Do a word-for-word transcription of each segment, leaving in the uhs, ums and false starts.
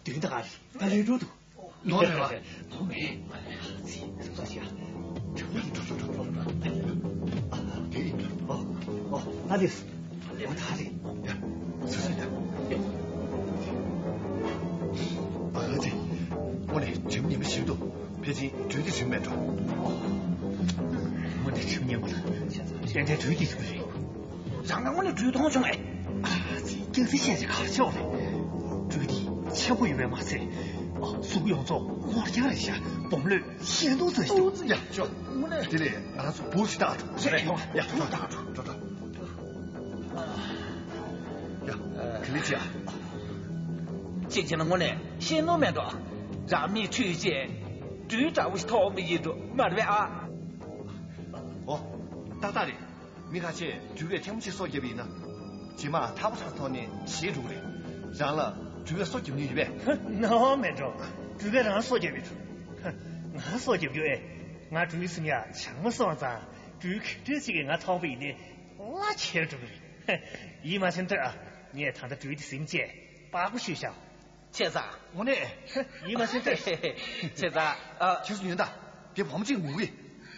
དོན་དག་རེད། ད་ལས་འགྲོ་འདུག་ནོར་རེད་བ། ནོར་མེད། ཨ་ཙི། ཙི། ཙི། ཡ། འགྲོ་འགྲོ་འགྲོ་འགྲོ། ཨ། དེ་ཡིན། ཨོ། ཨོ། ད་ལེས། ཨོ། ད་ལེས། ཡ། ཙི། ཙི། ཡ། ཨ་ཙི། དངོས་གནས་བྱམས་ཉི་མ་ཞིག་ཏུ་ཕལ་ཆེར་དུས་དེ་རིང་མེད་འགྲོ། དངོས་གནས་བྱམས་ཉི་མ་ལ་ཏན་ཏན་དུས་དེ་རིང་རེད། རང་ང་དངོས་གནས་སྦྲུལ་མཐོང་བྱུང་ངས། ཨ་ཙི། སྐྱག་རྫུན་བཤད་ཅིག་ག་རེ་བྱས་པ་རེད། སྦྲུལ་འདི་ཆེན་པོ་ཡོད་པས་མ་ཚད། ཨ། གཟུགས་ཡོངས་རྫོགས་སྔོ་སྐྱ་རེད་ཤག་སྦོམ་ལོས་ཤིང་སྡོང་ཙམ་ཞིག་འདུག་ཡ། ཤོག་དངོས་གནས། དེ་ལས་ང་རང་ཚོ་འབུར་ཞིག་བཏགས་འགྲོ། རེད། ཡོང་། ཡ། འབུར་བཏགས་འགྲོ། འགྲོ་འགྲོ། ཡ། ག་ལེ་བྱེད་ཨ། གཅིག་བྱས་ན་དངོས་གནས་ཤེས་ནོར་མེད་འགྲོ། རང་མིག་འཕྲུལ་ཅན། སྦྲུལ་འདྲ་བོ་ཞིག་མཐོང་བ་ཡིན་འགྲོ་མ་རེད་པས་ཨ། ཨོ། ཏག་ཏག་རེད། མི་ཁ་ཤས་སྦྲུལ་བས་ཐལ་མོ་ཆེ་སྲོག་བརྒྱབ་པ་ཡིན་ན། རྗེས་མ་ཐག་པ་ཚང་ཐོག་ནས་ཞེད་འགྲོ་གི་རེད། རང་ལ་སྦྲུལ་བས་སྲོག་བརྒྱབ་མྱོང་ཡོད་པས། ཧ། ནོར་མེད་འགྲོ། སྦྲུལ་བས་རང་སྲོག་བརྒྱབ་ཡོད་འགྲོ། ཧ། ང་སྲོག་བརྒྱབ་རྒྱུ་ཨེ། ང་སྦྲུལ་སིམ་ཡག་བྱང་མ་སོང་ཙང་སྦྲུལ་ག་འདྲ་ཅིག་གིས་ང་ཐོག་པ་ཡིན་ནའི་བླ་ཁྱེར་འགྲོ་གི་རེད། ཡིད་མ་ཆེས་ལྟོས་ཨ། ངས་ད་ལྟ་སྦྲུལ་དེ་ཟིན་བྱས་པགས་པ་བཤུས་བཞག་བྱས་ཙང་། དངོས་གནས། ཡིད་མ་ཆེས་ལྟོས། བྱས་ཙང་། ཨ། ཁྱེད་ཚོ་ཡོན་བདག་དེ་བུ་མོ་གཅིག་ངུ་གི།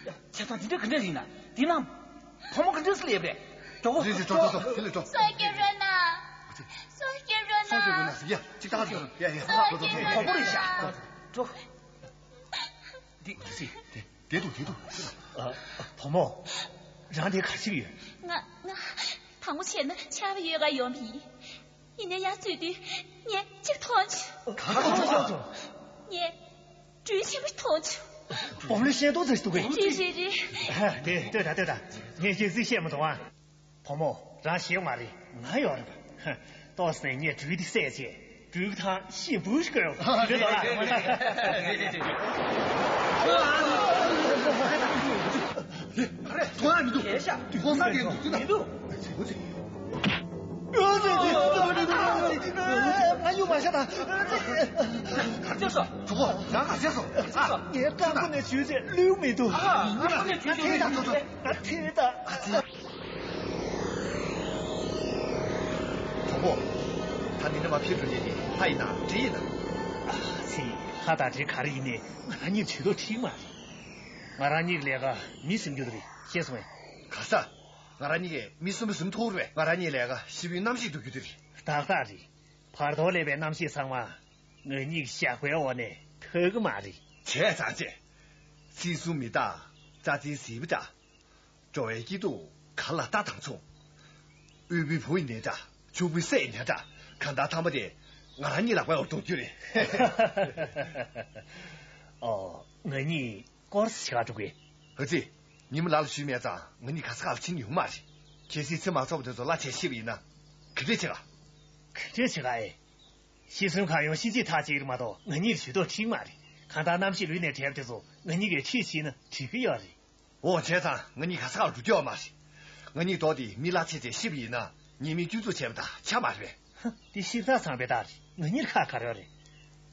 བྱས་ཙང་འདི་འདྲ་ག་འདྲ་ཡིན་ན། འདི་ནང་བུ་མོ་ག་འདྲ་སླེབས་རེད། གྲོགས་པོ། རེད་རེད། འགྲོ་འགྲོ་འགྲོ། དེ་ལས་འགྲོ། སྲོག་སྐྱོབ་རོགས་གནང་། སྲོག་སྐྱོབ་རོགས་གནང་། སྲོག་སྐྱོབ་རོགས་གནང་ཟེར། ཡ། གཅིག་ཏག་ཏག་འགྲོ། ཡ་ཡ། འགྲོ་འགྲོ་འགྲོ། གྲོགས་པོ་རེད་ཤག་འགྲོ། འདི་འདི་སྲིད། དེ་དེ་འདུག་དེ་འདུག་ཨ། བུ་མོ། རང་དེ་ག་རེ་བྱེད་ཀྱི་ཡོད། ང་ང་དང་པོ་བྱས་ན་ཆར་པ་གཡོལ་ག་ཡོང་བ་ཡིན། ཡིན་ནའི་ཡར་འཛུལ་དུས་ངས་གཅིག་མཐོང་བྱུང་། ག་རེ་མཐོང་བྱུང་། ངས་སྦྲུལ་ཆེན་པོ་མཐོང་བྱུང་། སྦོམ་ལོས་ཤིང་སྡོང་ཙམ་ཞིག་འདུག་གས། རེད་རེད་རེད། ཧ། དེ་ལྟོས་དང་ལྟོས་དང་། ངས་ཁྱེད་ཚོར་བཤད་མ་ཐུབ་ཨ། བུ་མོ། རང་ཞེད་མ་རེད། ང་ཡོད་རེད་པ། ཧ། ཏོག་ཙམ་ནས་ངས་སྦྲུལ་དེ་བསད་བྱས་སྦྲུལ་གྱི་ཐང་ཤིང་འབུར་ཞིག་བསྐོལ་ཡོང་། རེད་དོ་ལགས། རེད་རེད་རེད། ཐོང་ཡ་མི་འདུག་ལས་ཤག་ལྐོག་ཟ་བསྡད་འདུག་མི་འདུག་ང་གཡུག་མ་ཤ་དང་། ག་རེ་བྱས་སོང་། གྲོགས་པོ། རང་ག་རེ་བྱས་སོང་། ངས་རྐང་པ་ནས་འཇུས་ཚེ་བླུགས་མི་འདུག་ཨ། རྐང་པ་ནས་འཇུས་ཚེ་བླུགས་མི་འདུག་ང་ཐད་ད། གྲོགས་པོ། ད་འདི་འདྲ་མ་ཕེབས་འགྲོ་མཁན་དེ་ལྷ་ཡིན་ན་འདྲེ་ཡིན་ན། ཨ་ཙི། ལྷ་དང་འདྲེ་ག་རེ་ཡིན་ནའི་ང་རང་གཉིས་ཇུས་གཏོགས་ཁྲིམས་མ་རེད། ང་རང་གཉིས་ཀྱི་ལས་ཀ་མི་ཟིན་རྒྱུ་དེ་རེད། ཤེས་སོང་ངས། ག་ས། ང་རང་གཉིས་ཀྱིས་མི་གསུམ་པོ་ཟིན་ཐུབ་རེད་པས། ང་རང་གཉིས་ལས་ཀ་ཞེ་པོའི་རྣམ་ཤེས་འདུ་རྒྱུ་དེ་རེད། ཏག་ཏག་རེད། བར་དོར་སླེབས་པའི་རྣམ་ཤེས་ཚང་མ་ང་གཉིས་ཀྱི་ཞགས་པའི་འོག་ནས་ཐར་གི་མ་རེད། བྱས་ཙང་བྱས། ཚིག་གསུམ་མི་རྟག་རྩྭ་རྩེའི་ཟིལ་པ་འདྲ། འགྲོ་བའི་སྐྱིད་སྡུག་ག་ལ་ལྟ་དང་མཚུངས། དབུལ་པོའི་བུ་ཡིན་ནའི་འདྲ། ཕྱུག་པོའི་སྲས་ཡིན་ནའི་འདྲ། གང་ལྟར་མཐའ་མ་དེ་ང་རང་གཉིས་ལག་པའི་འོག་ཏུ་འགྱུར་རེད། ཨོ། ང་གཉིས་སྐོར་ཞིག་ག་འགྲོ་གི། ཨ་ཙི། ཉི་མ་ལ་ལ་ཞུས་མེད་ཙང་ང་གཉིས་ག་ས་ག་ལ་ཕྱིན་ཡོང་མ་རེད། གལ་སྲིད་ཚེ་མ་ཚོགས་པ་དེ་ཚོ་གླ་ཆ་ཤི་བ་ཡིན་ན། ག་འདྲས་བྱེད་ག་ག་འདྲས་བྱེད་ག་ཨེ། ཤི་གསོན་གང་ཡོང་ཤི་འཇིག་ཐག་གཅོད་ཀྱི་རེད་མ་གཏོགས་ང་གཉིས་ལ་ཇུས་གཏོགས་ཁྲིམས་མ་རེད། གང་ལྟར་རྣམ་ཤེས་ལུས་ནས་བྲལ་བ་དེ་ཚོ་ང་གཉིས་ཀྱིས་ཁྲིད་ཕྱིན་ན་འགྲིག་གི་ཡོད་རེད། འོ། བྱས་ཙང་ང་གཉིས་ག་ས་ག་ལ་འགྲོ་རྒྱུ་ཡོད་མ་རེད། ང་གཉིས་ལྡོག་སྟེ་མི་གླ་ཆ་བྱས་ཤི་བ་ཡིན་ན་ཉེས་མེད་སྐྱོན་འཛུགས་བྱས་པ་དང་ཆ་མ་རེད་པས། ཧ། འདི་ཤི་རྟགས་ཚང་པའི་རྟགས་རེད། ང་གཉིས་ལ་ཁག་ག་རེ་ཡོད་རེད།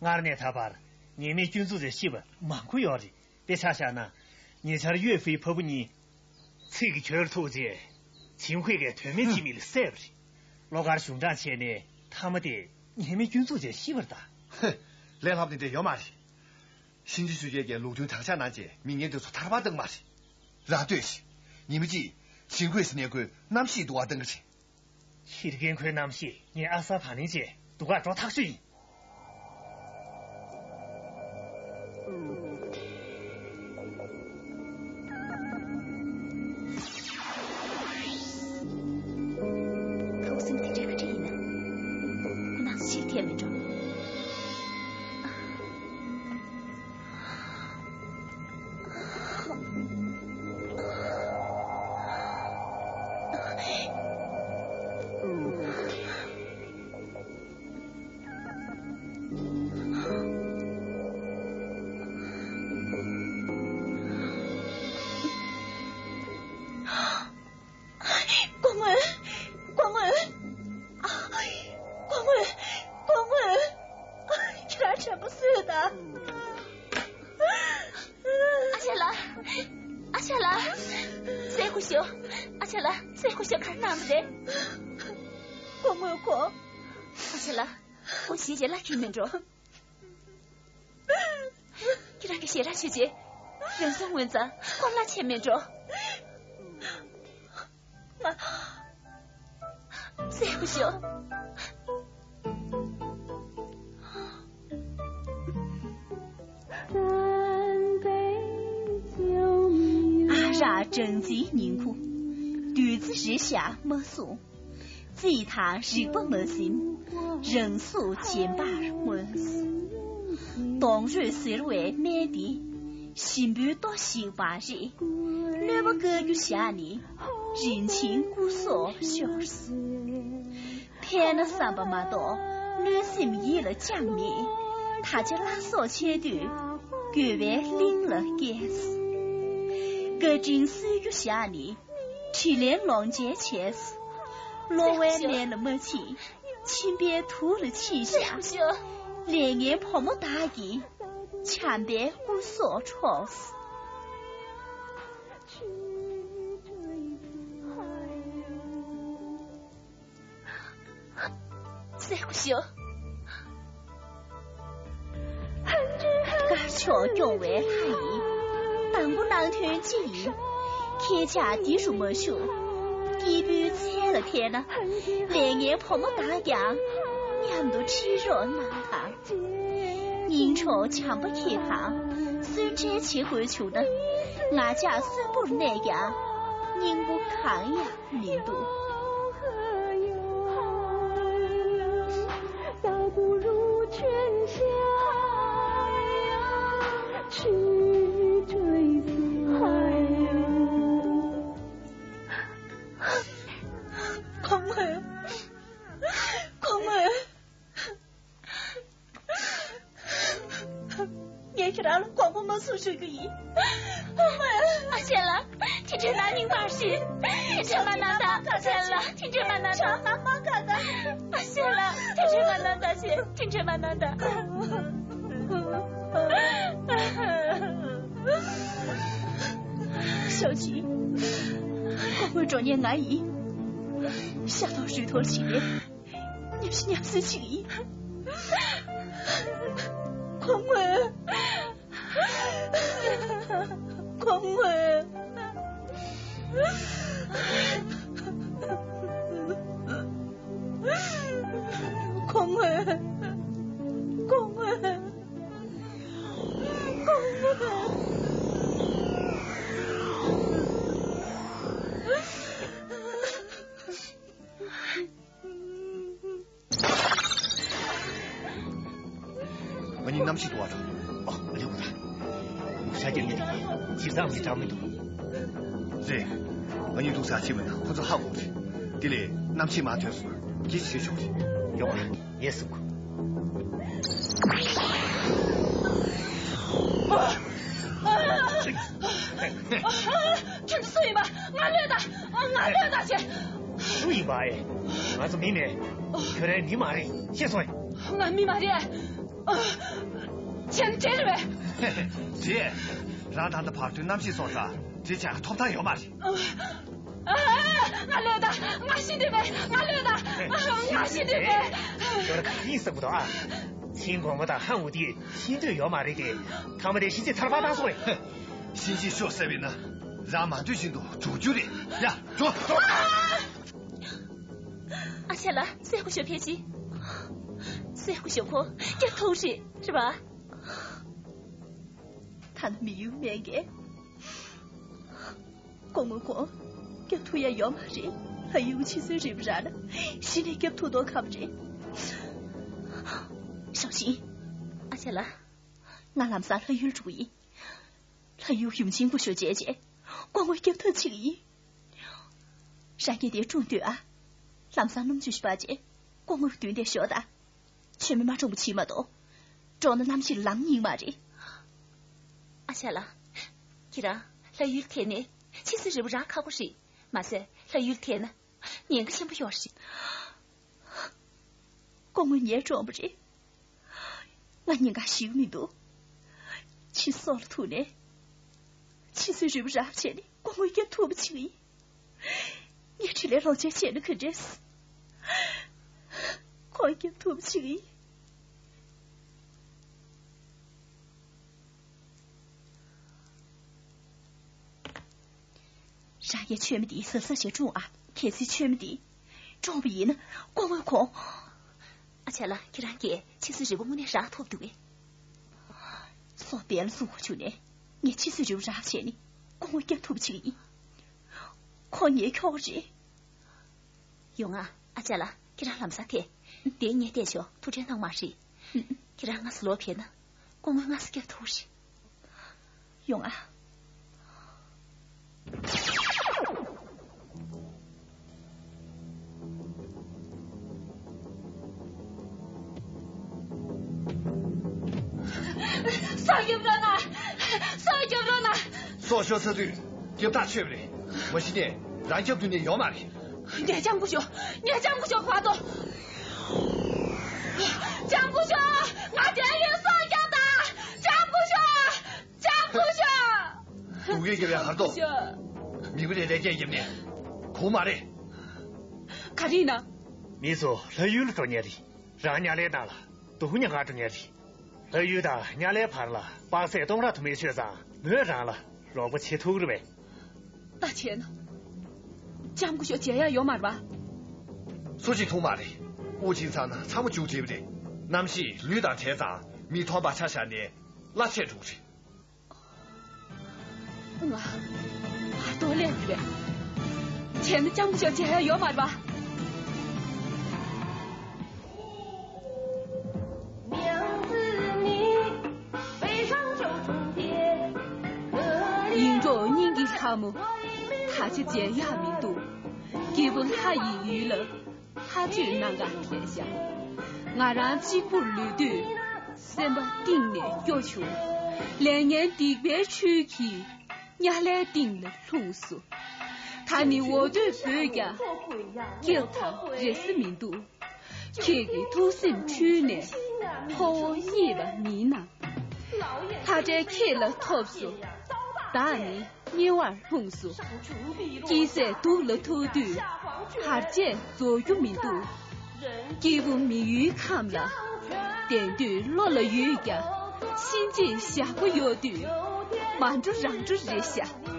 སྔར་ནས་ད་བར་ཉེས་མེད་སྐྱོན་འཛུགས་བྱས་ཤི་བ་མང་པོ་ཡོད་རེད། དཔེ་ཆ་བཞག་ན། ཉེ་ཆར་ཡོས་ཧྥེའི་ཕ་བུ་གཉིས་ཚིག་གི་གྱོད་ལ་ཐུག་རྗེས་ཆིང་ཧུའེ་གིས་དོན་མེད་ཅིག་མི་ལ་བསད་པ་རེད། བློ་དཀར་གཞུང་དྲང་བྱས་ནས་མཐའ་མ་དེ་ཉེས་མེད་སྐྱོན་འཛུགས་བྱས་ཤི་བ་རེད་ད། ཧ། ལས་སླ་པོ་དེ་འདྲ་ཡོད་མ་རེད། དབྱིན་ཇི་གཞོན་སྐྱེས་ཀྱིས་ལུགས་མཐུན་དྲག་ཆགས་གནང་རྗེས་མི་ངན་དེ་ཚོ་ཐར་པ་བཏང་མ་རེད། རང་ལྟོས་ཤིག་ཉི་མ་གཅིག་ཆིང་ཧུའེ་ཟེར་མཁན་ཁོའི་རྣམ་ཤེས་འདུ་བར་བཏང་གི་རེད། ཕྱིར་འགན་ཁོའི་རྣམ་ཤེས་ངས་ཨ་གསར་བར་ལེན་བྱས་སྡུག་ག་འགྲོ་ཐག་ཆོད་ཡིན། ཁོ་སེམས་དེ་འདྲ་ག་འདྲ་ཡིན་ན། ཁོ་ནང་ཞིག་ཐེབས་མི་འགྲོ། སྐུ་ངོ། སྐུ་ངོ། སྐུ་ངོ། སྐུ་ངོ། ཁྱེད་རང་དྲན་པ་གསོས་དང་། ཨ་ཅག་ལགས། ཨ་ཅག་ལགས། སྲས་སྐུ་ཞབས། ཨ་ཅག་ལགས། སྲས་སྐུ་ཞབས་ག་རེ་གནང་བ་རེད། སྐུ་ངོ་ཁོ། ཨ་ཅག་ལགས། ཁོ་ཞིག་རྗེས་ལ་ཁྱེར་མི་འགྲོ། ཁྱེད་རང་གི་ཞལ་རས་ཞུ་རྗེས། རང་སྲོག་ངོས་འཛིན་སྐོར་ལ་ཆད་མེད་འགྲོ། ང་། སེ་ཁུ་ཞོ། ཨ་རག་སྦྲང་རྩིའི་ཉིང་ཁུ། བདུད་རྩི་རེ་བཞག་མ་གསུངས། རྩིས་དང་རིག་པ་མ་ཟིན། རང་གཟུགས་འཇེམ་པར་མངོན། སྡོང་རོས་གཟེར་བའི་སྨན་འདི། ཞིམ་པོའི་ལྟོ་ཞིག་མ་རེད། གནོད་པ་བཀག་རྒྱུ་བཞག་ནས། རིན་ཆེན་སྐུ་སྲོག་ཤོར། ཕན་ན་བསམ་པ་མ་གཏོགས་གནོད་སེམས་ཡིད་ལ་བཅངས་མེད། ད་ཆ་ལྷ་སྲོག་ཆད་དུས་འགྱོད་པའི་གླིང་ལ་བསྐྱལ། བཀའ་དྲིན་གསོ་རྒྱུ་བཞག་ནས། དྲིན་ལན་ལོག་འཇལ་བྱས། གློ་བའི་སྨན་ལ་མ་ཕྱིན། མཆིན་པའི་དུག་ལ་ཕྱིན་བཞག། ལས་ངན་བུ་མོ་བདག་གིས་བྱམས་པའི་སྐུ་སྲོག་འཕྲོག། སེ་ཁུ་ཞོ། དཀར་ཕྱོགས་སྐྱོང་བའི་ལྷ་ཡིན། དང་པོ་གནང་དོན་ཅི་ཡིན། ཁྱེད་ཅག་འདི་རུ་མ་བཞུགས། སྐྱེས་བུའི་མཚན་ལ་ཐལ་ན། ལས་ངན་བུ་མོ་བདག་ཀྱང་མཉམ་དུ་ཁྲིད་རོགས་གནང་དང་། སྙིང་གྲོགས་བྱམས་པ་ཁྱེད་དང་གསོན་བྲལ་བྱེད་དགོས་བྱུང་ན། ང་ཅག་གསོན་པོར་གནས་ཀྱང་སྙིང་པོ་གང་ཡང་མི་འདུག། གོང་མ། གོང་མ། ངས་ཁྱེད་རང་ལ་དགོངས་པ་མ་ཚོམ་ཞུ་རྒྱུ་ཡིན། ཨ་ཅེ་ལགས། དེ་འདྲའི་གནང་སྙིང་མ་རེད། དེ་འདྲའི་མ་གནང་དང་། ཨ་ཅེ་ལགས། དེ་འདྲའི་མ་གནང་དང་། ཨ་ཅེ་ལགས། དེ་འདྲའི་མ་གནང་དང་། ཨ་ཅེ། དེ་འདྲའི་མ་གནང་དང་། ཞའོ་ཆིན། གོང་མའི་གྲོགས་ངན་ང་ཡིན། ཤ་ཐོག་རུས་ཐོག་བྱས་ནས། མཉམ་ཞིག་མཉམ་གསོད་བྱེད་ཀྱི་ཡིན། གོང་མ། གོང་མ། གོང་མ། གོང་མ། གོང་མ། ང་གཉིས་གནམ་གཤིས་འདུ་བ་དང་། ཨ་ལེའུ་དང་། ཤ་རྒྱགས་མི་དེ་ཇེ་བཟང་མི་དྲག་མི་འདུག། རེད། ང་གཉིས་འདུག་ས་ཕྱིན་པ་ན་ཁོ་ཚོ་ཧ་གོ་གི་རེད། དེ་ལས་གནམ་གཤིས་མ་ཐོན་སོང་ན་སྐད་ཆ་བྱེད་ཆོག་གི་རེད། ཡོང་བ་ངས་གསུང་གི། ཁྱོད་ཚོ་སུ་ཡིན་པ། ང་གློད་ད། ང་གློད་ད་བྱེད། སུ་ཡིན་པ་ཨེ། ང་ཚོ་མི་མེད། ཁྱོད་རའི་མི་མ་རེད། ཤེས་སོང་ངས། ང་མི་མ་རེད། ཁྱེད་འདྲེ་རེད་པས། རེད། རང་ད་ལྟ་བར་དོའི་གནམ་གཤིས་སོང་ཙང་འདྲེ་ཆགས་ཐོབ་ཐང་ཡོད་མ་རེད། ང་གློད་ད། ང་ཤི་འདོད་མེད། ང་གློད་ད། ང་ཤི་འདོད་མེད། ཁྱོད་ག་ཡིན་ཟེར་གི་འདུག་ཨ། ཚིན་གོང་མ་དང་ཧན་ཝུ་དེ་ཤི་འདོད་ཡོད་མ་རེད་དེ། ཐ་མ་དེ་གཤིན་རྗེ་ཚར་པ་བཏང་སོང་ངས། གཤིན་རྗེ་ཤོག་ཟེར་བས་ན་རང་མ་འདོད་བཞིན་དུ་འགྲོ་རྒྱུ་རེད། ཡ། འགྲོ། འགྲོ། ཨ་ཅེ་ལགས། སེ་ཁུ་ཞོ་ཕེབས་ཤིག། སེ་ཁུ་ཞོ་ཁོ་སྐྱབས་ཐུག་རེད། རེད་པ། ཐ་ན་མི་ཡུལ་སྨན་རྒྱལ། སྐུ་ངོ་ཁོ་སྐྱབས་ཐུག་ཡ་ཡོད་མ་རེད། ལྷ་ཡུལ་ཕྱི་སོའི་རིམ་ར་ན་གཞི་ནས་སྐྱབས་ཐུག་མདོག་ཁ་པོ་རེད། ཞའོ་ཆིན། ཨ་ཅེ་ལགས། ང་ལམ་སང་ལྷ་ཡུལ་འགྲོ་གི་ཡིན། ལྷ་ཡུལ་ཡུམ་ཆེན་སྐུ་ཞབས་མཇལ་རྗེས་སྐུ་ངོ་སྐྱབས་ཐུག་བྱེད་ཀྱི་ཡིན། རང་གིས་དེ་སྒྲུང་ལྟོས་ཨ། ལམ་སང་སྣུམ་ཆུ་ཞིག་སྤར་རྗེས་སྐུ་ངོ་མདུན་དེར་ཞོག་དང་། མཆོད་མེ་མ་སྒྲོངས་པ་བྱེད་མ་གཏོགས། སྒྲོག་ན་གནམ་གཤིས་ལངས་སྙིང་མ་རེད། ཨ་ཅེ་ལགས། ཁྱེད་རང་ལྷ་ཡུལ་ཐད་ནས་ཕྱི་སོའི་རི་བོ་རག་ཁག་པོ་རེད། མ་ཟད་ལྷ་ཡུལ་ཐད་ན་ཉེན་ཁ་ཆེན་པོ་ཡོད་རེད། སྐུ་ངོ་ངས་བཀྲོངས་པ་རེད། ང་ཉེན་ཁ་ཞེ་པོ་མི་འདུག། ཕྱི་སོ་ལ་ཐུག་ནས། ཕྱི་སོའི་རི་བོ་རག་བྱས་ནས་སྐུ་ངོ་སྐྱབས་ཐུག་པ་བྱེད་ཀྱི་ཡིན། ངས་དྲིན་ལན་ལོག་འཇལ་བྱས་ན་ག་འདྲས། ཁོང་སྐྱབས་ཐུག་པ་བྱེད་ཀྱི་ཡིན། རང་གིས་མཆོད་མེ་དེ་གཟབ་གཟབ་བྱས་སྒྲོན་ཨ། གལ་སྲིད་མཆོད་མེ་དེ་སྒྲོན་པ་ཡིན་ན་སྐུ་ངོ་ཁོང་། ཨ་ཅག་ལགས། ཁྱེད་རང་གིས་ཁྱེད་ཚོའི་རེ་བ་དངོས་གནས་རག་ཐུབ་འདུག་གས། སྲོག་འབེན་ལ་བཙུགས་པ་བྱུང་ནས་ངས་ཁྱེད་ཚོའི་རེ་བ་རག་བྱས་ནས་སྐུ་ངོ་བསྐྱབ་ཐུབ་པ་བྱེད་ཀྱི་ཡིན། ཁོང་ངའི་ཁྱོ་ག་རེད། ཡོང་ང་། ཨ་ཅག་ལགས། ཁྱེད་རང་ལམ་སང་ཐད། དེ་ངས་བལྟས་ཆོག་ཐུགས་ཁྲལ་གནང་མ་རེད། ཁྱེད་རང་སྔ་ས་ལོག་ཕེབས་ན་སྐུ་ངོ་སྔ་ས་བསྐྱབ་ཐུབ་རེད། ཡོང་ང་། སྲོག་སྐྱོབ་རོགས་གནང་། སྲོག་སྐྱོབ་རོགས་གནང་། སྲོག་ཤོར་ཚར་དུས་རྒྱབ་ཐག་ཆོད་པ་རེད། མ་གཞི་ནས་རང་སྐྱོབ་ཐུབ་ནི་ཡོད་མ་རེད། ངས་ལྕམ་སྐུ་ཞབས། ངས་ལྕམ་སྐུ་ཞབས་བར་དོ། ལྕམ་སྐུ་ཞབས། ང་བསྡད་ཡོད། སྲོག་སྐྱོབ་དང་། ལྕམ་སྐུ་ཞབས། ལྕམ་སྐུ་ཞབས། སྡུག་སྐད་རྒྱབ་ཡ་ཧར་དོ། ལྕམ་སྐུ་ཞབས། མི་བུ་རེ་རེ་སྐད་རྒྱབ་ནས་གོ་མ་རེད། ག་རེ་ཡིན་ན། མི་ཚོ་ལྷ་ཡུལ་ལ་འགྲོ་མཁན་རེད། རང་ཉ་ལའི་ནང་ལ་སྡུག་བསྔལ་ང་འགྲོ་མཁན་རེད། ལྷ་ཡུལ་དང་ཉ་ལའི་བར་ལ་དཔག་ཚད་སྟོང་ཕྲག་དུ་མའི་ཆོད་ཙང་མོས་རང་ལ་རོགས་པ་བྱེད་ཐུབ་ཀྱི་རེད་པས། ད་བྱས་ན། ལྕམ་སྐུ་ཞབས་མཇལ་ཡག་ཡོད་མ་རེད་པ། སུ་གཅིག་ཐུག་མ་རེད། དབུགས་ཕྱིན་ཚར་ན་ཚང་མ་མཇུག་སྒྲིལ་བ་རེད། གནམ་གཤིས་ལུད་དང་བྲལ་ཙང་མི་མཐོང་པ་ཆ་བཞག་ནས་གླ་ཆད་འགྲོ་གི་རེད། ང་། ང་ལྟོ་ལས་རེད། བྱས་ན་ལྕམ་སྐུ་ཞབས་མཇལ་ཡག་ཡོད་མ་རེད་པ། ཡིན་འགྲོ་སྙིང་གི་ལྷ་མོ། ད་ཆ་མཇལ་ཡག་མི་འདུག་སྐྱེས་བུ་ལྷ་ཡི་ཡུལ་ལ་ལྷ་ཆོས་གནང་ག་ཐལ་ཤག་ང་རང་གཅིག་པུར་ལུས་དུས་སེམས་པ་གཏིང་ནས་སྐྱོ་བྱུང་། ལས་ངན་སྡིག་པའི་ཆུ་གིས་ཉ་ལའི་གཏིང་ལ་ལྷུང་སོང་། ད་ནི་འོ་དོད་འབོད་ཀྱང་སྐད་དང་རེ་ས་མི་འདུག་ཁྱེད་ཀྱི་ཐུགས་སེམས་འཁྲུལ་ནས་ཕོ་བོ་རྙེད་པ་མིན་ན། ལྷ་འདྲེ་ཁྱེད་ལ་ཐོབ་སོང་། བདག་ནི་དམྱལ་བར་ལྷུང་སོང་། སྐྱི་ཟས་དུག་ལ་ཐུག་དུས་བར་ཆད་རྫོགས་རྒྱུ་མི་འདུག་སྐྱེས་བུ་མི་ཡུལ་ཁམས་ལ་བདེ་འདོད་བློ་ལ་ཡོད་ཀྱང་གཤིན་རྗེའི་ཞག་པོ་ཡོང་དུས་མ་འགྲོ་རང་འགྲོ་རེད་ཤག་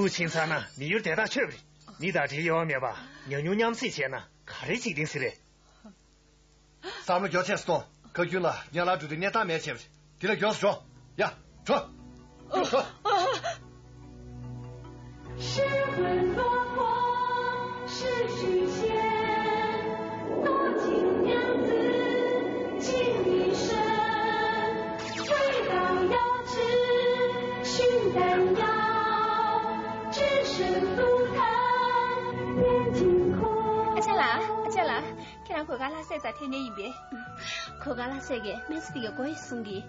དབུགས་ཕྱིན་ཚར་ན་མི་ཡུལ་དེ་དག་ཆོད་པ་རེད། མི་དང་འབྲེལ་ཡོད་མེད་པ་ཉམས་མྱོང་མཉམ་བསྲེས་བྱས་ན་ག་རེ་བྱེད་ཀྱི་ཡིན་ཟེར་རེད། བསམ་བློ་མགྱོགས་ཆེ་སོང་། ཁ་རྒྱུན་ལ་ཉ་ལ་འགྲོ་དུས་གནས་སྟངས་མེད་བྱས་པ་རེད། དེ་ལ་མགྱོགས་སུ་འགྲོ། ཡ། འགྲོ། འགྲོ། ཨ་ཅག་ལགས། ཨ་ཅག་ལགས། ཁྱེད་རང་གོས་དཀར་ལྷ་སའི་རྩར་ཐད་མཁན་ཡིན་པས། གོས་དཀར་ལྷ་སའི་མེ་ཚ་དེ་གའི་མགོ་ཡི་གསུང་གི།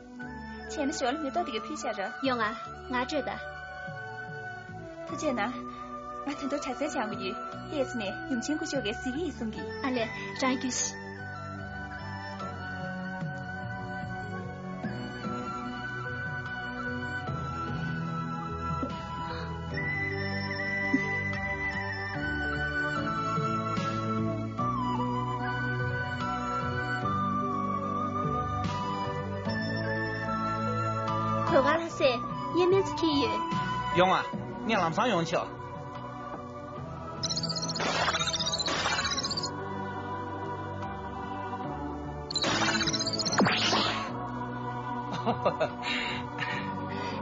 བྱས་ན་ཞོར་ལ་མེ་ཏོག་དེ་གའི་ཕུལ་བྱ་ར། ཡོང་ང་། ང་སྤྲོད་ད། ཐུགས་རྗེ་གནང་། ང་ད་དུང་གྲྭ་སའི་བྱང་བུ་ཡོད། ཨེ་ཙི་ནས་ཡུམ་ཆེན་སྐུ་ཞབས་ཀྱིས་གཟིགས་ཀྱི་ཡིན་གསུང་གི། ཨ་ལས། རང་རྒྱུགས་ཤིག་གོས་དཀར་ལྷ་སའི་གཡས་མེ་ཚ་འཁྱེར་ཡོད། ཡོང་ང་། ངས་ལམ་སང་ཡོང་ཆོག་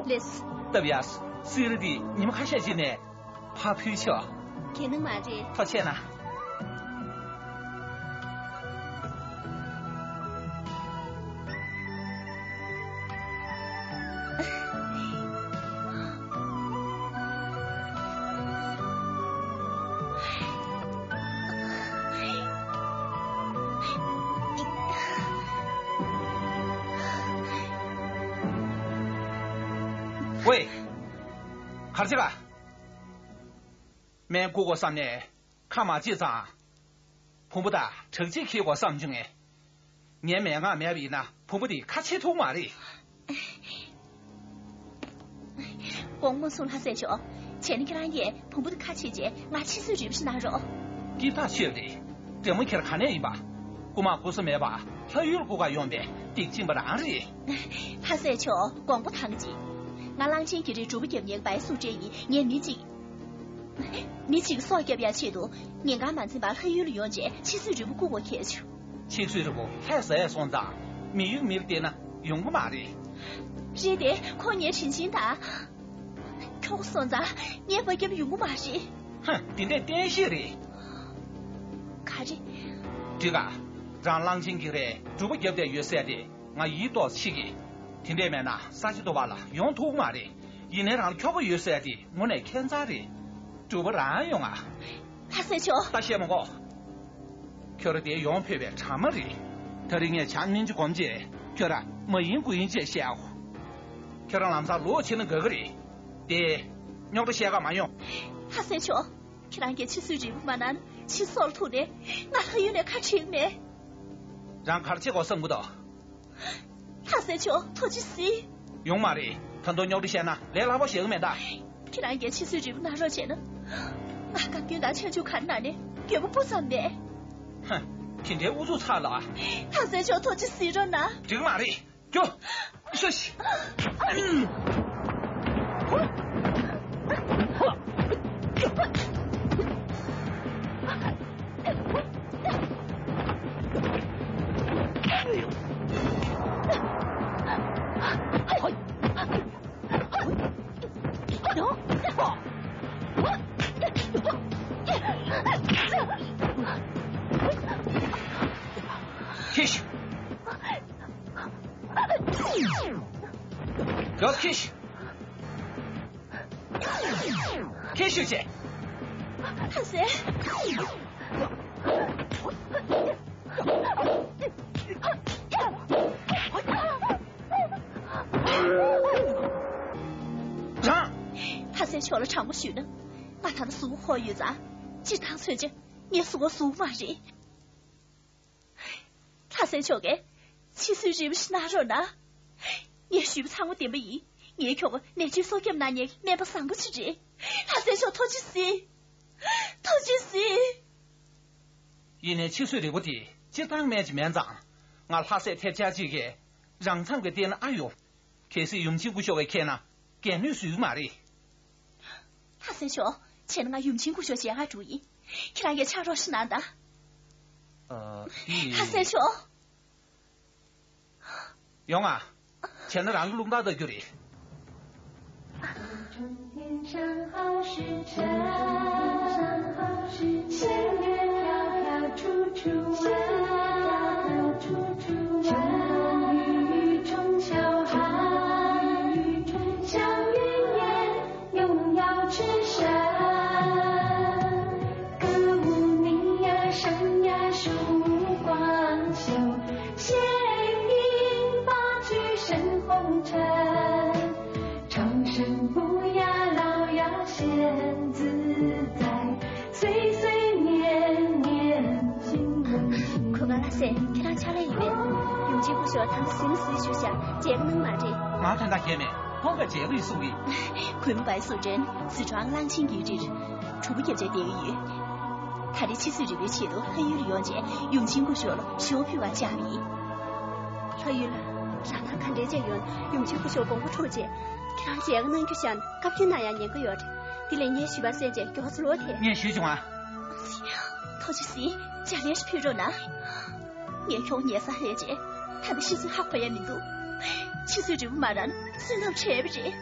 ལེས། སྟབས་ཡག་སོང་། སི་རི་འདི་ཉི་མ་ཁ་ཤས་རྗེས་ནས་ཕར་ཕུལ་ཆོག་གལ་གནང་མ་རེད། ཐུགས་རྗེ་གནང་། ཝེ། གར་ཅི་ག་སྨན་བསྐུ་དགོས་བསམ་ནས་ཁ་མ་ཕྱེས་ཙང་། བུ་མོ་དང་དྲག་སྐྱེད་འཁྱེར་དགོས་བསམ་བྱུང་ངས། ངའི་མན་ངག་མེད་པ་ཡིན་ན་བུ་མོ་དེ་ཁ་ཕྱེ་ཐུབ་མ་རེད། དགོངས་པ་མ་ཚོམ་ལྷ་སྲས་མཆོག་བྱས་ན་ཁྱེད་རང་གིས་བུ་མོ་དེ་ཁ་ཕྱེ་རྗེས་ང་ཕྱི་བསུ་རིལ་བུ་ཞིག་གནང་རོགས། སྐྱིད་ཐག་ཆོད་རེད། དྲེད་མོ་ཁྱེད་ག་ནས་ཡིན་པ། རྐུ་མ་རྐུ་ས་མེད་པ་ལྷ་ཡུལ་རྐུ་གར་ཡོང་པའི་སྡིག་ཅན་པ་རང་རེད། ལྷ་སྲས་མཆོག་དགོངས་པ་དག་ཅིག་ང་གླང་ཆེན་གྱི་རིགས་སྒྲུབ་པ་རྒྱབ་མཁན་པའི་སུ་ཏྲེ་ཡིན། ངས་མི་གཅིག་མི་གཅིག་གི་སྲོག་སྐྱོབ་ཡག་ཆེད་དུ་ཉིན་གང་མ་འཛེམས་པར་ལྷ་ཡུལ་ལ་ཡོང་རྗེས་ཕྱི་བསུ་རིལ་བུ་རྐུ་དགོས་ཁེལ་བྱུང་། ཕྱི་བསུ་རིལ་བུ་ལྷས་ཟ་ཡག་སོང་ཙང་མི་ཡུལ་མིར་བལྟས་ན་ཡོང་གི་མ་རེད། རེད་དེ་ཁོ་ངའི་དྲིན་ཆེན་ད། ཁྱོ་ག་སོང་ཙང་ངས་ཕར་རྒྱབ་ཡོང་གི་མ་རེད། ཧ། དེ་འདྲའི་བསྟན་བཤིག་རེད། ག་རེ། འགྲིག་ག་རང་གླང་ཆེན་གྱི་རིགས་སྒྲུབ་པ་རྒྱབ་བསྡད་ཡོད་ཟེར་ཏེ་ང་ཡིད་ཏོག་ཙམ་ཤི་གི། དེ་འདྲས་མེད་ན་ས་ཆ་དུ་བ་ལ་ཡོང་ཐུབ་མ་རེད། ཡིན་ནའི་རང་ཁྱོ་ག་ཡོད་ཟེར་ཏེ་དངོས་གནས་ཁྱད་མཚར་རེད། སྒྲུབ་པ་རང་ཡོང་ང་། ལྷ་སྲས་མཆོག་ལྟ་བཤད་མ་དགོས། ཁྱོད་རང་དེ་ཡོང་ཕོད་པའི་གྲ་མ་རེད། ད་རིང་ངས་བྱང་སྙིང་རྗེ་སྒོམ་རྗེས་ཁྱོད་རང་མ་ཡིན་དགུ་ཡིན་ཅེས་བཤད་ཨོ། ཁྱོད་རང་ལམ་སང་ལོག་ཕྱིན་ན་དགའ་གི་རེད། དེ། རྙོག་དྲ་བཤད་ག་མ་ཡོང་། ལྷ་སྲས་མཆོག་ཁྱེད་རང་གིས་ཕྱི་བསུ་རིལ་བུ་མ་གནང་ན་ཕྱི་སོག་ལ་ཐུག་ནས་ང་ལྷ་ཡུལ་ནས་ཁ་ཁྲིད་མེད། རང་ག་རེ་བྱེད་དགོས་བསམ་གི་འདུག་ལྷ་སྲས་མཆོག་ཐུགས་རྗེ་གཟིགས། ཡོང་མ་རེད། ད་དུང་རྙོག་དྲ་བཤད་ན་ལས་སླ་པོ་ཞིག་མེད་ད། ཁྱེད་རང་གིས་ཕྱི་བསུ་རིལ་བུ་གནང་རོགས་བྱས་ན། ང་བཀའ་བཀྱོན་དང་ཆང་བཅུད་ག་རེ་གནང་ནས་འགྱོད་པ་སྤུ་ཙམ་མེད། ཧ། དེ་འདྲའི་ཨུ་ཚུགས་ཚ་ལ། ལྷ་སྲས་མཆོག་ཐུགས་རྗེ་གཟིགས་རོགས་གནང་། འགྲིག་མ་རེད། ཀྱོ། ཤོ་ཤི། ཁྱེར་ཤོག་ཁྱེར་ཤོག་ཁྱེར་ཤོག་ཅེས། ལྷ་སྲས། རང་། ལྷ་སྲས་མཆོག་ལ་དྲང་པོ་ཞུས་ན། ང་ད་ལྟ་གཟུགས་པོ་ཧོ་ཡོད་ཙང་། སྤྱིར་བཏང་མཚོན་ཆ་ངའི་གཟུགས་པོ་གཟུགས་མ་རེད། ལྷ་སྲས་མཆོག་གིས་ཕྱི་བསུ་རིལ་བུ་ཞིག་གནང་རོགས་གནང་། ངས་ཞུས་པ་ཚང་མ་བདེན་པ་ཡིན། ངའི་ཁྱོ་ག་ནད་གཅོད་སྲོག་སྐྱོབ་གནང་མཁན་གྱི་སྨན་པ་བཟང་པོ་ཅིག་རེད། ལྷ་སྲས་མཆོག་ཐུགས་རྗེ་གཟིགས། ཐུགས་རྗེ་གཟིགས། ཡིན་ནའི་ཕྱི་བསུ་རིལ་བུ་དེ་སྤྱིར་བཏང་སྨན་ཅིག་མིན་ཙང་། ང་ལྷ་སྲས་ཐེབས་ཆག་ཅིག་གིས་རང་མཚང་གི་སྟེང་ན་ཨ་ཡོང་། གལ་སྲིད་ཡུམ་ཆེན་སྐུ་ཞབས་ཀྱིས་མཁྱེན་ན་འགན་ནུས་སུ་ཡོད་མ་རེད། ལྷ་སྲས་མཆོག་བྱས་ན་ང་ཡུམ་ཆེན་སྐུ་ཞབས་མཇལ་ཁ་འགྲོ་ཡིན། ཁྱེད་རང་གིས་ཕྱག་རོགས་ཤིག་གནང་དང་། ཨ། དེ། ལྷ་སྲས་མཆོག་ཡོང་ང་། བྱས་ན་རང་གི་རླུང་རྟ་ལྟ་རྒྱུ་རེད། གོས་དཀར་ལྷ་སྲས། ཁྱེད་རང་ཕྱག་ལས་ཡིན་པས། ཡུམ་ཆེན་སྐུ་ཞབས་ད་ལྟ་གཟིམ་ཟིན་བཞུགས་ཤག་མཇལ་ཁ་གནང་མ་རེད། ང་དོན་དག་གང་ཡང་མེད། ཁོང་གིས་མཇལ་ཁ་ཡིན་གསུང་གི། གུས་མོ་བའི་སུ་ཏྲེན་སི་ཁྲོན་གླང་ཆེན་གྱི་རིར་གྲུ་པ་རྒྱབ་བྱས་བསྡད་ཀྱི་ཡོད། ད་རེས་ཕྱི་བསུ་རིལ་བུའི་ཆེད་དུ་ལྷ་ཡུལ་ལ་ཡོང་རྗེས་ཡུམ་ཆེན་སྐུ་ཞབས་ལ་ཞལ་ཕུལ་བར་བཅར་བ་ཡིན། ལྷ་ཡུལ་ལ་རང་རང་ག་འདྲས་བྱས་ཡོང་། ཡུམ་ཆེན་སྐུ་ཞབས་དགོངས་པ་འཁྲོལ་རྗེས་ཁྱེད་རང་མཇལ་ཁ་གནང་རྒྱུ་བཞག་ན་བཀའ་བཀྱོན་གནང་ཡག་ཉེན་ཁ་ཡོད་རེད། དེ་ལས་ངས་ཞུས་པ་གསན་རྗེས་མགྱོགས་ཚོ་ལོག་ཐལ། ངས་ཞུས་བྱུང་ཨ། ཐུགས་རྗེ་གཟིགས། ལྗགས་ལན་ཞིག་ཕུལ་རོགས་གནང་། ངས་ཁྱོད་ཉལ་ས་ལྷས་རྗེས་ད་ལྟ་ཤི་གསོན་ཧ་གོ་ཡ་མི་འདུག་ཕྱི་བསུ་རིལ་བུ་མ་གནང་ན་བསོད་ནམས་བྲལ་བ་རེད།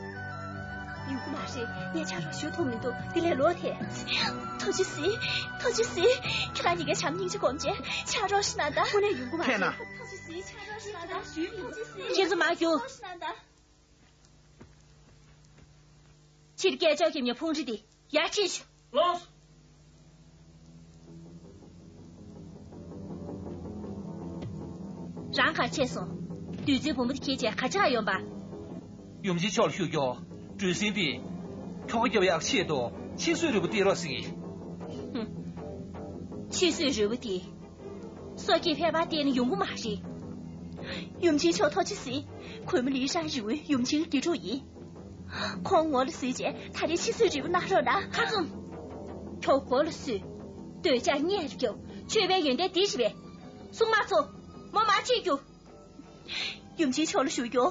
ཡོང་གི་མ་རེད། ངས་ཕྱག་རོགས་ཞུ་ཐུབ་མི་འདུག་དེ་ལས་ལོག་ཐལ། ཐུགས་རྗེ་གཟིགས། ཐུགས་རྗེ་གཟིགས། ཁྱེད་རང་གཉིས་ཀས་བྱམས་སྙིང་རྗེ་སྒོམ་བྱས་ཕྱག་རོགས་ཤིག་གནང་དང་། དངོས་གནས་ཡོང་གི་མ་རེད། ཐུགས་རྗེ་གཟིགས། ཕྱག་རོགས་ཤིག་གནང་དང་། ཞུས་མི་འདུག་ཁྱེད་ཚོ་མར་རྒྱུགས། ཕྱག་རོགས་ཤིག་གནང་དང་། ཕྱིར་སྐད་ཅོར་གྱིས་ཉོ་ཕུང་རི་དེ་ཡར་ཁྲིད་ཤོག་ལོངས། རང་གར་ཆས་སོང་། བདུད་རྩིའི་བུ་མོ་དེ་ཁྱེར་བྱས་ག་ཅག་ཡོང་པ། ཡུམ་ཆེན་མཆོག་ལ་ཞུ་རྒྱུ། གྲུ་གཟིངས་དེ་ཁྱོ་ག་རྒྱབ་ཡག་ཆེད་དུ་ཕྱི་བསུ་རིལ་བུ་སྟེར་རོགས་ཟེར་གི། ཧུམ། ཕྱི་བསུ་རིལ་བུ་དེ། སོ་སྐྱེས་ཕལ་པར་བལྟས་ན་ཡོང་གི་མ་རེད། ཡུམ་ཆེན་མཆོག་ཐུགས་རྗེ་གཟིགས། གུས་མོ་ལི་ཧྲན་རི་བོའི་ཡུམ་ཆེན་དགེ་ཕྲུག་ཡིན། ཁོང་ངོ་ལ་གཟིགས་རྗེས་ད་རེས་ཕྱི་གསོལ་རི་བོ་གནང་རོགས་གནང་། ཁ་བཙུམ། ཁྱོད་མགོ་ལ་གཟིགས། འདོད་ཆགས་བརྙས་རྒྱུ། ཆོས་པའི་ཡོན་ཏན་འདི་ཞིག་པས། སྲུང་མ་ཚོ། མོ་མ་ཁྲིད་རྒྱུ། ཡུམ་ཆེན་མཆོག་ལ་ཞུ་རྒྱུ།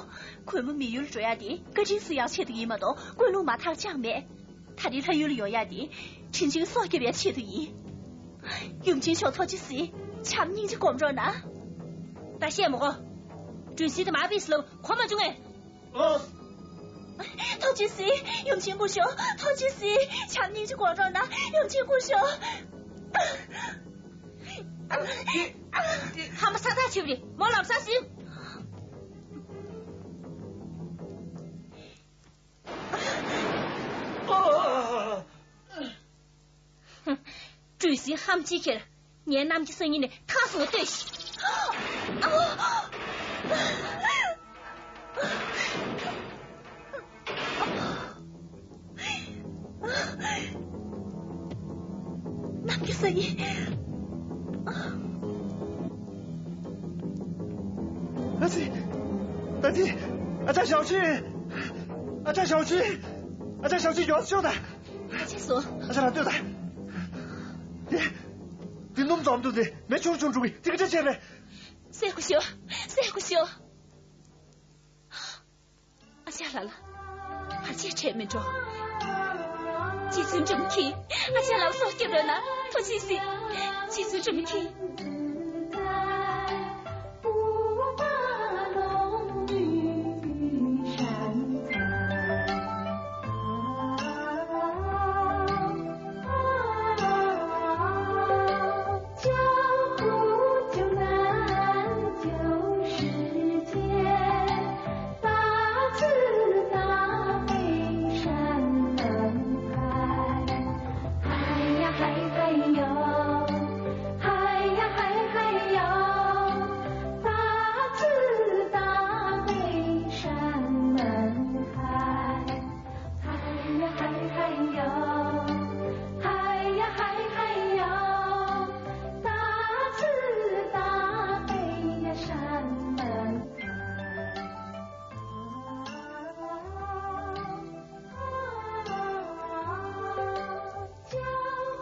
གུས་མོ་མི་ཡུལ་འགྲོ་ཡག་དེ་བཀའ་དྲིན་གསོ་ཡག་ཆེད་དུ་ཡིན་མ་གཏོགས་ཀུན་སློང་མ་དག་ཅང་མེད། ད་རེས་ལྷ་ཡུལ་ལ་ཡོང་ཡག་དེ་དྲིན་ཆེན་སྲོག་སྐྱོབ་ཡག་ཆེད་དུ་ཡིན། ཡུམ་ཆེན་མཆོག་ཐུགས་རྗེ་གཟིགས། བྱམས་སྙིང་རྗེ་སྒོམ་རོགས་གནང་། ད་བཤད་མི་དགོས། སྒྲོལ་སྲིད་དེ་མ་ཕེབས་ལོ་གོ་མ་བྱུང་ངས། ཨོ། ཐུགས་རྗེ་གཟིགས། ཡུམ་ཆེན་སྐུ་ཞབས། ཐུགས་རྗེ་གཟིགས། བྱམས་སྙིང་རྗེ་སྒོམ་རོགས་གནང་། ཡུམ་ཆེན་སྐུ་ཞབས། ཧ་མ་ས་ཐག་ཆོད་པ་རེད། མོ་ལམ་སང་ཟིན། སྒྲོལ་སྲིད་ཧམ་ཆེ་ཁྱེར། ངའི་གནམ་གྱི་སང་ཉིན་ནས་ཐག་སོང་ལྟོས་ཤིག་གནམ་གྱི་སང་ཉིན། ཨ་ཙི། ཨ་ཙི། ཨ་ཅག་ཞའོ་ཆི། ཨ་ཅག་ཞའོ་ཆི། ཨ་ཅག་ཞའོ་ཆི་མགྱོགས་སེ་ཤོག་དང་། ཨ་ཅག་སོ། ཨ་ཅག་ལ་ལྟོས་དང་། དེ། དེ་སྣུམ་འཛོམས་འདུག་དེ་མེ་ཆུང་ཆུང་འགྲོ་གི་དེ་ག་འདྲ་བྱས་པས། སེ་ཁུ་ཤོ། སེ་ཁུ་ཤོ། ཨ་ཅག་ལ་ལ། བར་ཆད་འཕྲད་མི་འགྲོ། རྗེ་བཙུན་སྒྲོལ་མ་མཁྱེན། ཨ་ཅག་ལ་ལ་སྲོག་སྐྱོབ་རོགས་གནང་། ཐུགས་རྗེ་གཟིགས། རྗེ་བཙུན་སྒྲོལ་མ་མཁྱེན།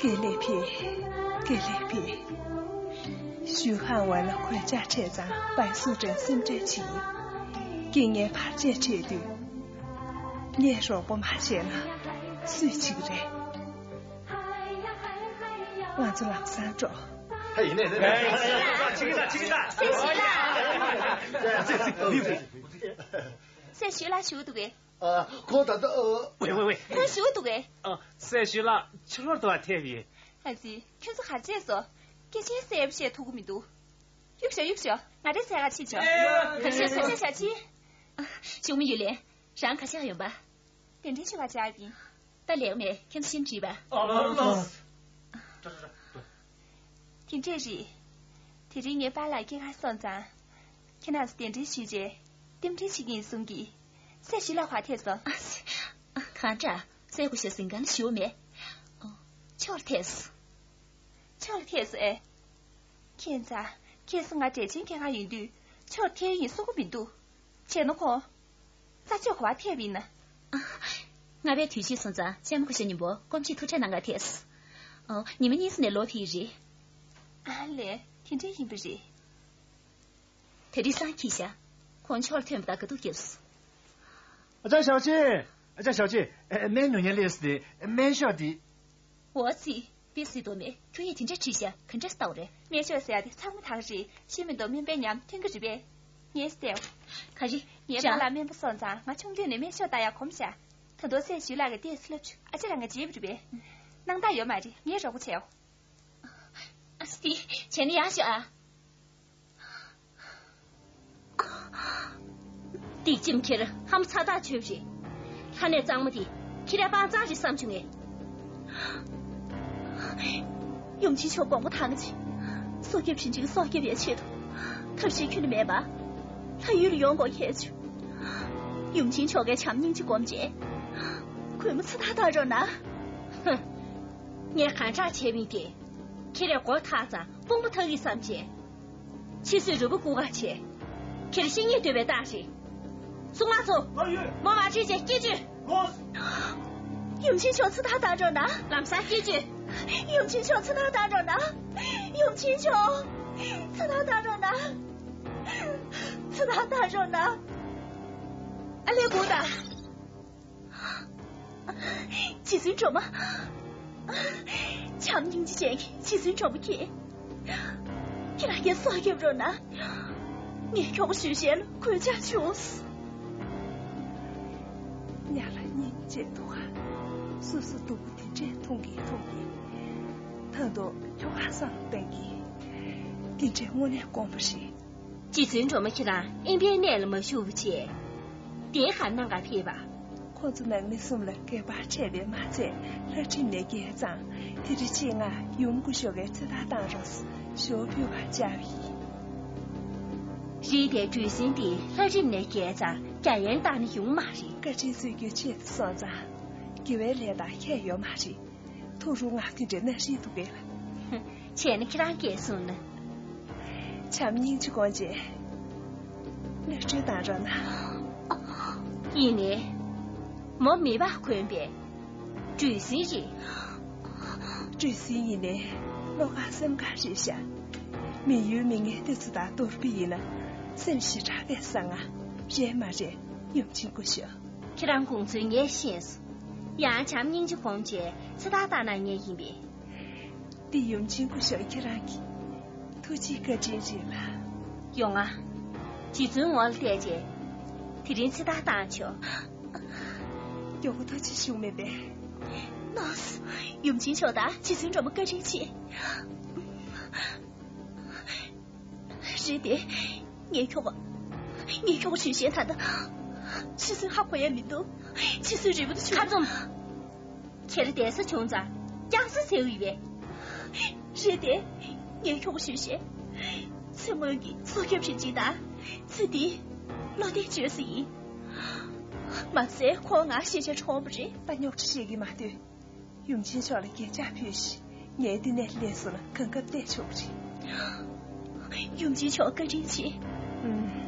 དགེ་ལེགས་ཕེབས། དགེ་ལེགས་ཕེབས། ཞུ་ཧང་ཝེ་ལ་གོད་ཆག་འཕྲད་ཙང་བའི་སུ་ཀྲེན་སེམས་ཁྲལ་བྱེད། རྐྱེན་ངན་བར་ཆད་འཕྲད་དུས། ངས་རོགས་པ་མ་བྱས་ན་སུས་བྱེད་ཀྱི་རེད། ང་ཚོ་ལམ་སང་འགྲོ། ཧེ་ཡིན་ནས་ནས་ནས། ཆིག་ཆ་ཆིག་ཆ། སེ་ཞུ་ལ་ཞུ་འདུག་གས། ཨ། ཁོ་ད་ལྟ། ཨ། ཝེ་ཝེ་ཝེ། ཁོ་ཞུ་འདུག་གས། ཨ། སེ་ཞུ་ལ་ཕྱི་ལོགས་དུ་བ་ཐེབས་ཡིན། ཨ་ཙི། ཁྱོད་ཚོ་ག་རེ་བྱས་སོ། སྐད་ཆ་གསལ་པོ་བཤད་ཐུབ་ཀྱི་མི་འདུག་གཡུག་ཤོག་གཡུག་ཤོག་ང་འདྲ་ཟེར་ག་ཕྱིན་ཆོག་ག་ཤེད་སོ་ཤེད་བྱ་ཅི། ཞུ་མི་ཡུལ་ལས། རང་ག་ཤག་ཡོང་པ། གདན་འདྲེན་ཞུ་བ་བྱ་ཡིན། ད་ལེགས་མེད་ཁྱེད་ཚོ་ཤིན་བྲིས་པ། ཨ་ལ་ལ། དེ་འདྲས་རེད། དེ་རིང་ངའི་པཱ་ལགས་སྐྱེས་སྐར་སོང་ཙང་། ཁྱེད་རྣམས་སུ་གདན་འདྲེན་ཞུས་རྗེས། རྟེན་འབྲེལ་བྱེད་ཀྱི་ཡིན་གསུང་གི། སེ་ཞུ་ལ་ག་ཐད་སོང་། ཨ་ཙི། གང་འདྲ། སེ་ཁུ་ཤོ་ཟིན་གང་ཞུ་མེད། ཨོ། ཕྱོགས་ཐད་སོང་། ཕྱོགས་ལ་ཐད་སོང་ཨེ། ཁྱེད་ཚ། ཁྱེད་སུ་ང་འབྲས་ཆེན་སྐྱེས་སྐར་ཡིན་དུས། ཕྱོགས་ཐད་ཡིན་གསུང་གི་མི་འདུག་བྱས་ན་ཁོང་། རྩ་ཆོས་གོ་བ་ཐེབས་ཡིན་ན། ཨ། ང་པའི་དུས་ཤིག་སོང་ཙང་ཅན་མོ་ཁུ་ཤ་ཉིན་པོ་སྐོམ་ཆེད་ཐུགས་ཁྲལ་གནང་ག་ཐེབས། ཨོ། ཉི་མ་གཉིས་ཙམ་ནས་ལོག་ཐེ་ཡི་རེད། ཨ་ལས། དེ་འདྲ་ཡིན་པ་རེད། དེ་རིང་སང་ཁྱི་ཤ། ཁོང་ཕྱོགས་ཐོན་པ་དང་དགའ་སྡུག་སྐྱབས་སུ། ཨ་ཅག་ཞའོ་ཆི། ཨ་ཅག་ཞའོ་ཆི། སྨན་ཉོ་ཉན་ལས་སི་དེ་སྨན་ཤོག་དེ། འོ་ཙི། པི་སི་དོ་མེ། ཁྱོད་ཡིས་དེ་འདྲ་བྲིས་ཤག་ག་འདྲ་ལྟ་བ་རེད། སྨན་ཤོག་ཟེར་ཡ་དེ་ཚང་མ་དག་རེད། ཤེས་མི་འདུག་སྨན་པའི་ཉམས་ཐོན་གི་རེད་པས། ངས་བལྟས། ག་རེ། ངའི་པཱ་ལགས་སྨན་པ་སོང་ཙང་ང་ཆུང་དུས་ནས་སྨན་ཤོག་ལྟ་ཡ་གོམས་ཤག་ད་དུང་སྲས་ཞུ་ལགས་ཀྱི་ལྟས་སུ་ལབ་ཆུ་ཨ་ཅག་རང་ག་བརྗེད་པ་རེད་པས། སྣང་དག་ཡོད་མ་རེད། ངས་རོགས་པ་བྱས་འོ། ཨ་སི། བྱས་ན་ཡག་ཤོས་ཨ། སྡིག་ཅིམ་ཁྱེར་ཧམ་ཚ་ཐག་ཆོད་རེད། ལྷ་ནས་གཙང་མ་དེ་ཁྱེད་རའི་སྤང་གཙང་རེད་བསམ་བྱུང་ངས། ཡུམ་ཆེན་མཆོག་དགོངས་པ་དྭངས་ཅིག་སྲོག་སྐྱབས་རིན་ཆེན་གྱི་སྲོག་སྐྱབས་ཡ་ཆེད་དུ་ཐབས་ཤེས་ཁྱོན་ནས་མེད་པ། ལྷ་ཡུལ་ལ་ཡོང་དགོས་ཁྱེད་ཆུ། ཡུམ་ཆེན་མཆོག་གའི་བྱམས་སྙིང་རྗེ་སྒོམ་བྱས། གུས་མོ་ཚ་ཐག་ཐག་རོགས་གནང་། ཧུ། ངས་གང་དྲག་བྱས་མིན་ཏེ། ཁྱེད་རའི་མགོ་ཐག་ཙང་དཔུང་པ་ཐག་གིས་བསམ་བྱས། ཕྱི་སོས་རུ་པ་རྐུ་ག་བྱས། ཁྱེད་ཤེས་ཉེས་འདོད་པའི་རྟགས་རེད། སྲུང་མ་ཚོ། མོ་མ་ཁྲིད་བྱས་སྐྱེལ་བཅུག་ཡུམ་ཆེན་མཆོག་ཚེ་ཐར་བཏང་རོགས་གནང་། ལམ་སང་སྐྱེལ་བྱོས། ཡུམ་ཆེན་མཆོག་ཚེ་ཐར་བཏང་རོགས་གནང་། ཡུམ་ཆེན་མཆོག་ཚེ་ཐར་བཏང་རོགས་གནང་། ཚེ་ཐར་བཏང་རོགས་གནང་། ཨ་ལས་སྒུག་དང་། རྗེ་བཙུན་སྒྲོལ་མ། བྱམས་སྙིང་རྗེ་ཅན་གྱི་རྗེ་བཙུན་སྒྲོལ་མ་ཁྱེད། ཁྱེད་རང་གིས་སྲོག་སྐྱོབ་རོགས་གནང་། ངའི་ཁྱོ་ག་ཞུ་ཤེས་ལ་གུས་ཕྱག་བྱུང་། ཉ་ལ་སྙིང་རྗེ་འདུག་ག་སོ་སོ་སྡུག་པོ་དེ་འདྲས་མཐོང་གིན་མཐོང་གིན། ད་དུང་ཁྱོ་ག་བསམ་བཏང་གིན། དེ་འདྲས་དངོས་གནས་དཀོན་པོ་རེད། རྗེ་བཙུན་སྒྲོལ་མ་ཁྱེད་རང་ཨིན་པའི་གནས་ལ་མ་བཞུགས་པ་བྱས། དེ་ག་ནང་ག་ཕེབས་པ། ཁོ་ཚོ་ནང་མི་གསུམ་ལ་འགལ་བ་འཕྲད་པས་མ་ཚད་ལྷ་ཁྲིམས་ནས་འགལ་ཙང་དེ་རིང་ཕྱིན་ང་ཡུམ་སྐུ་ཞབས་ཀྱི་ཚེ་ཐར་བཏང་རོགས་ཞུ་བ་ཕུལ་བར་བཅར་བ་ཡིན། རེད་དེ་གྲུ་གཟིངས་དེ་ལྷ་ཁྲིམས་ནས་འགལ་ཙང་རྒྱ་ཡན་བཏང་ན་ཡོང་མ་རེད། བཀའ་དྲིན་སྩོལ་རྒྱུ་ཆེ་སོང་ཙང་དགེ་བའི་ལས་དང་ཁྱད་ཡོད་མ་རེད། ཐུགས་རུ་ང་དེ་འདྲའི་གནའ་ཤིང་འདུག་གས། བྱས་ན་ཁྱེད་རང་སྐད་གསུངས་ན། བྱམས་སྙིང་རྗེ་དགོངས་བྱས། གློད་གྲོལ་བཏང་རོགས་གནང་། ཡིན་ནའི། མོ་མི་བག་གོན་པའི་གྲུ་གཟིངས་རེད། གྲུ་གཟིངས་ཡིན་ནའི་བློ་དཀར་སེམས་དཀར་རེད་ཤག་མི་ཡུལ་མི་ངན་དེ་ཚོ་དང་བསྡུར་བ་ཡིན་ན་སེམས་ཞེ་དྲག་པས་གསང་ང་། རེད་མ་རེད་ཡུམ་ཆེན་སྐུ་ཞབས། ཁྱེད་རང་དགོངས་ཚུལ་ངས་ཤེས་སོང་། ཡང་བྱམས་སྙིང་རྗེ་དགོངས་བྱས་ཚེ་ཐར་བཏང་གནང་མཁན་ཡིན་པས། འདི་ཡུམ་ཆེན་སྐུ་ཞབས་ཁྱེད་རང་གི་ཐུགས་རྗེའི་བཀའ་དྲིན་རེད་ལ། ཡོང་ང་། རྗེ་བཙུན་ངོ་ལ་བལྟས་རྗེས། དེ་རིང་ཚེ་ཐར་བཏང་ཆོག་མགྱོགས་པོ་ཐུགས་རྗེ་ཞུ་མེད་པས། ནོས། ཡུམ་ཆེན་མཆོག་དང་རྗེ་བཙུན་སྒྲོལ་མ་བཀའ་དྲིན་ཆེ། རེད་དེ། ངའི་ཁྱོ་ག་ངའི་ཁྱོ་ག་ཞུས་ཤེས་ད་ལྟ། རྗེ་བཙུན་ཧ་གོ་ཡ་མི་འདུག་རྗེ་བཙུན་རིལ་བུ་དུ་ཆུ། ཁ་བཙུམ། ཁྱེད་རང་བསྡད་ས་བྱུང་ཙང་སྐྱག་ས་ཟེར་ཡོད་པས། རེད་དེ། ངའི་ཁྱོ་ག་ཞུས་ཤེས། ཚེ་སྔོན་གྱི་སྲོག་སྐྱབས་རིན་ཆེན་དང་། ཚེ་འདིའི་བློ་གཏད་བཅོལ་ས་ཡིན། མ་ཚད་ཁོང་ང་ཤེས་བྱ་ཁྲོམ་པ་རེད། ད་རྙོག་དྲ་བཤད་ཀྱི་མ་སྡོད། ཡུམ་ཆེན་མཆོག་ལ་གད་ཕྱག་ཕུལ་ཞིག་ངས་འདི་ནས་ལས་སུ་ལ་གང་སྐབས་བལྟས་ཆོག་རེད། ཡུམ་ཆེན་མཆོག་བཀའ་དྲིན་ཆེ། ཨུམ།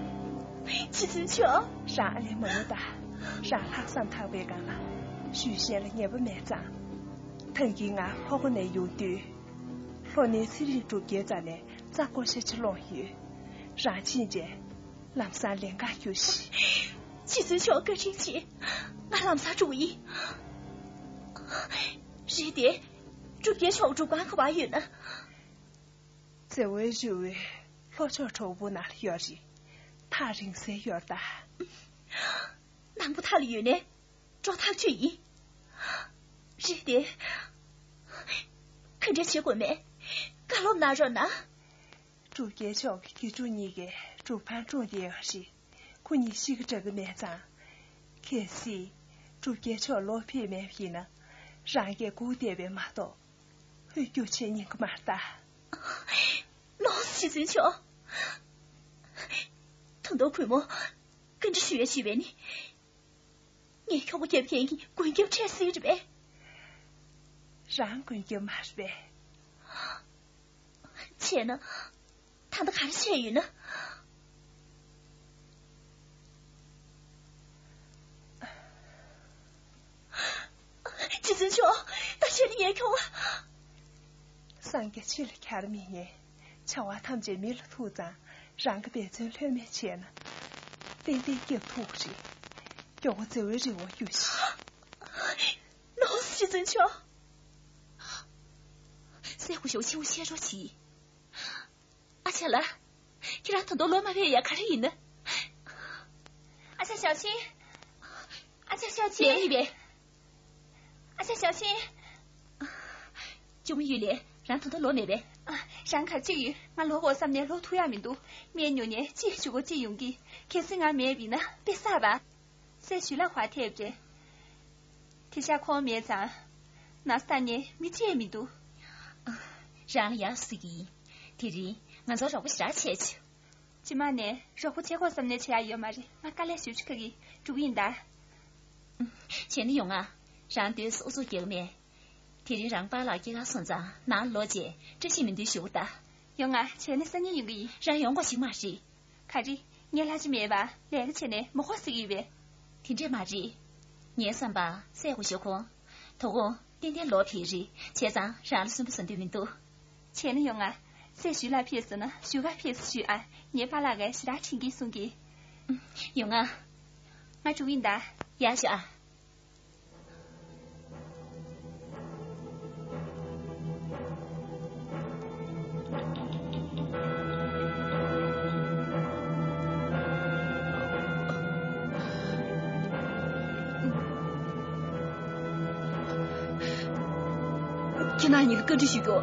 རྗེ་བཙུན་མཆོག་རང་ཨ་ལས་མ་ནུ་ད། རང་ལྷག་བསམ་དག་པའི་སྒང་ལ་ཞུས་ཤེས་ལ་ཉེས་པ་མེད་ཙང་། ཐང་གིན་ང་ལྷོ་ཁ་ནས་ཡོང་དུས། ལྷོ་ནས་ཚེ་རིང་གྲུབ་རྒྱལ་རྩ་ནས་རྩ་བཀོལ་ཤ་ཆེ་སློང་ཡོད། རང་ཕྱིན་རྗེས། ལམ་སང་ལེན་ག་རྒྱུ་ཞིག་རྗེ་བཙུན་མཆོག་བཀའ་དྲིན་ཆེ། ང་ལམ་སང་འགྲོ་གི་ཡིན། རེད་དེ། གྲུབ་རྒྱལ་མཆོག་སྒྲུབ་ཁང་ག་པར་ཡོད་ན། རྩེ་བའི་རི་བོའི་ལྷོ་ཕྱོགས་གྲོག་པོ་ནང་ལ་ཡོད་རེད། ཐག་རིང་སའི་ཡོད་ད། ནང་པ་ཐག་ལ་ཡོད་ནས་འགྲོ་ཐག་ཆོད་ཡིན། རེད་དེ། ག་འདྲ་བྱེད་དགོས་མེད། བཀའ་སློབ་གནང་རོགས་གནང་། གྲུབ་རྒྱལ་མཆོག་གི་དགེ་ཕྲུག་གཉིས་ཀས་སྒྲུབ་ཁང་བཀྲོངས་བསྡད་ཡོད་རེད། ཁོ་གཉིས་ཤི་གི་འདྲ་གི་མེད་ཙང་། གལ་སྲིད་གྲུབ་རྒྱལ་མཆོག་ལོག་ཕེབས་མེད་པ་ཡིན་ན། རང་གིས་སྒུག་བསྡད་པས་མ་གཏོགས། ལྷོད་རྒྱུག་བྱེད་ཉན་གི་མ་རེད་ད། ལོངས་སུ་རྗེ་བཙུན་མཆོག་ད་དུང་གུས་མོ་ག་འདྲ་ཞུ་ཡ་བྱེད་པས་ནི། ངའི་ཁྱོ་ག་རྒྱབ་མཁན་གྱི་མགོན་སྐྱབས་འཕྲད་སྲིད་རེད་པས། རང་མགོན་སྐྱབས་མ་རེད་པས། བྱས་ན། ད་ལྟ་ག་རེ་བྱས་ཡོད་ན། རྗེ་བཙུན་མཆོག་ད་བྱས་ན་ངའི་ཁྱོ་ག་སངས་རྒྱས་ཆོས་ལ་གྱར་མི་ཉན། བྱ་བ་ཐམས་ཅད་མི་ལ་ཐུག་ཙང་རང་གི་འབད་བརྩོན་ལྷོད་མེད་བྱས་ན། ཏན་ཏན་སྐྱབས་ཐུབ་རེད། མགྱོགས་པོ་རྩེ་བའི་རི་བོ་རྒྱུགས་ཤིག་ལོངས་སུ་རྗེ་བཙུན་མཆོག་སྲས་སྐུ་ཞབས་ཆེན་པོ་བཤད་རོགས་གྱིས། ཨ་ཅག་ལགས། ཁྱེད་རང་ད་དུང་ལོག་མ་ཕེབས་ཡ་ག་རེ་ཡིན་ན། ཨ་ཅག་ཞའོ་ཆིན། ཨ་ཅག་ཞའོ་ཆིན། ལན་ཡིན་པས། ཨ་ཅག་ཞའོ་ཆིན། ཅུང་ཡུས་ལས་རང་ད་དུང་ལོག་མེད་པས། ཨ། རང་གར་ཅིག་ཡོད། ང་ལོག་འོ་བསམ་ནས་ལོག་ཐུབ་ཡག་མི་འདུག་སྨན་ཉོ་ནས་ཅིག་ཞུ་གོ་ཅིག་ཡོང་གི། གལ་སྲིད་ང་མེད་པ་ཡིན་ན་དཔེ་བསགས་པ། སྲས་ཞུས་ལགས་ཕར་ཐེབས་རེད། དེ་ཤག་ཁོང་མེད་ཙང་། ན་ས་ནས་མི་ཅིག་མི་འདུག་རང་ལ་ཡག་སྲིད་ཀྱི་ཡིན། དེ་རིང་ང་ཚོ་རོགས་པ་ཞེ་དྲག་བྱས་བྱུང་། ཕྱི་མ་ནས་རོགས་པ་བྱེད་དགོས་བསམ་ནས་བྱེད་ཡག་ཡོད་མ་རེད། ང་དཀའ་ལས་ཞེ་པོ་ཅིག་ཁག་གི་འགྲོ་གི་ཡིན་ད། བྱས་ན་ཡོང་ང་། རང་སྡོད་ས་ཨུ་ཚུགས་རྒྱག་མེད། དེ་རིང་རང་པཱ་ལགས་སྐྱེལ་གར་སོང་ཙང་ནང་ལོག་བྱས་བཀྲ་ཤིས་མི་མཐུན་ཞུ་ད། ཡོང་ང་། བྱས་ན་སང་ཉིན་ཡོང་གི་ཡིན། རང་ཡོང་དགོས་ཞིག་མ་རེད། ག་རེ། ངས་ལྷ་ཆེ་མེད་པ་ལས་ཀ་བྱས་ནས་མ་གོ་ཟེར་གྱི་ཡོད་པས། དེ་འདྲས་མ་རེད། ངའི་བསམ་པར་སྲས་སྐུ་ཞབས་ཁོང་། དོ་དགོང་ཏན་ཏན་ལོག་ཕེབས་རེད། བྱས་ཙང་རང་ལ་སུན་པོ་བཟོ་འདོད་མི་འདུག་བྱས་ན་ཡོང་ང་། སྲས་ཞུ་ལ་ཕེབས་སོང་ན་ཞུ་ག་ཕེབས་སོང་ཞུ་ཨ། ངའི་པཱ་ལགས་ཀྱིས་ཞེ་དྲག་དྲན་གྱིན་གསུང་གི། ཡོང་ང་། ང་འགྲོ་གི་ཡིན་ད། ཡག་ཤོག་ཨ། ཁྱེད་རང་གཉིས་ལ་བཀའ་འདྲི་ཞུ་རྒྱུ།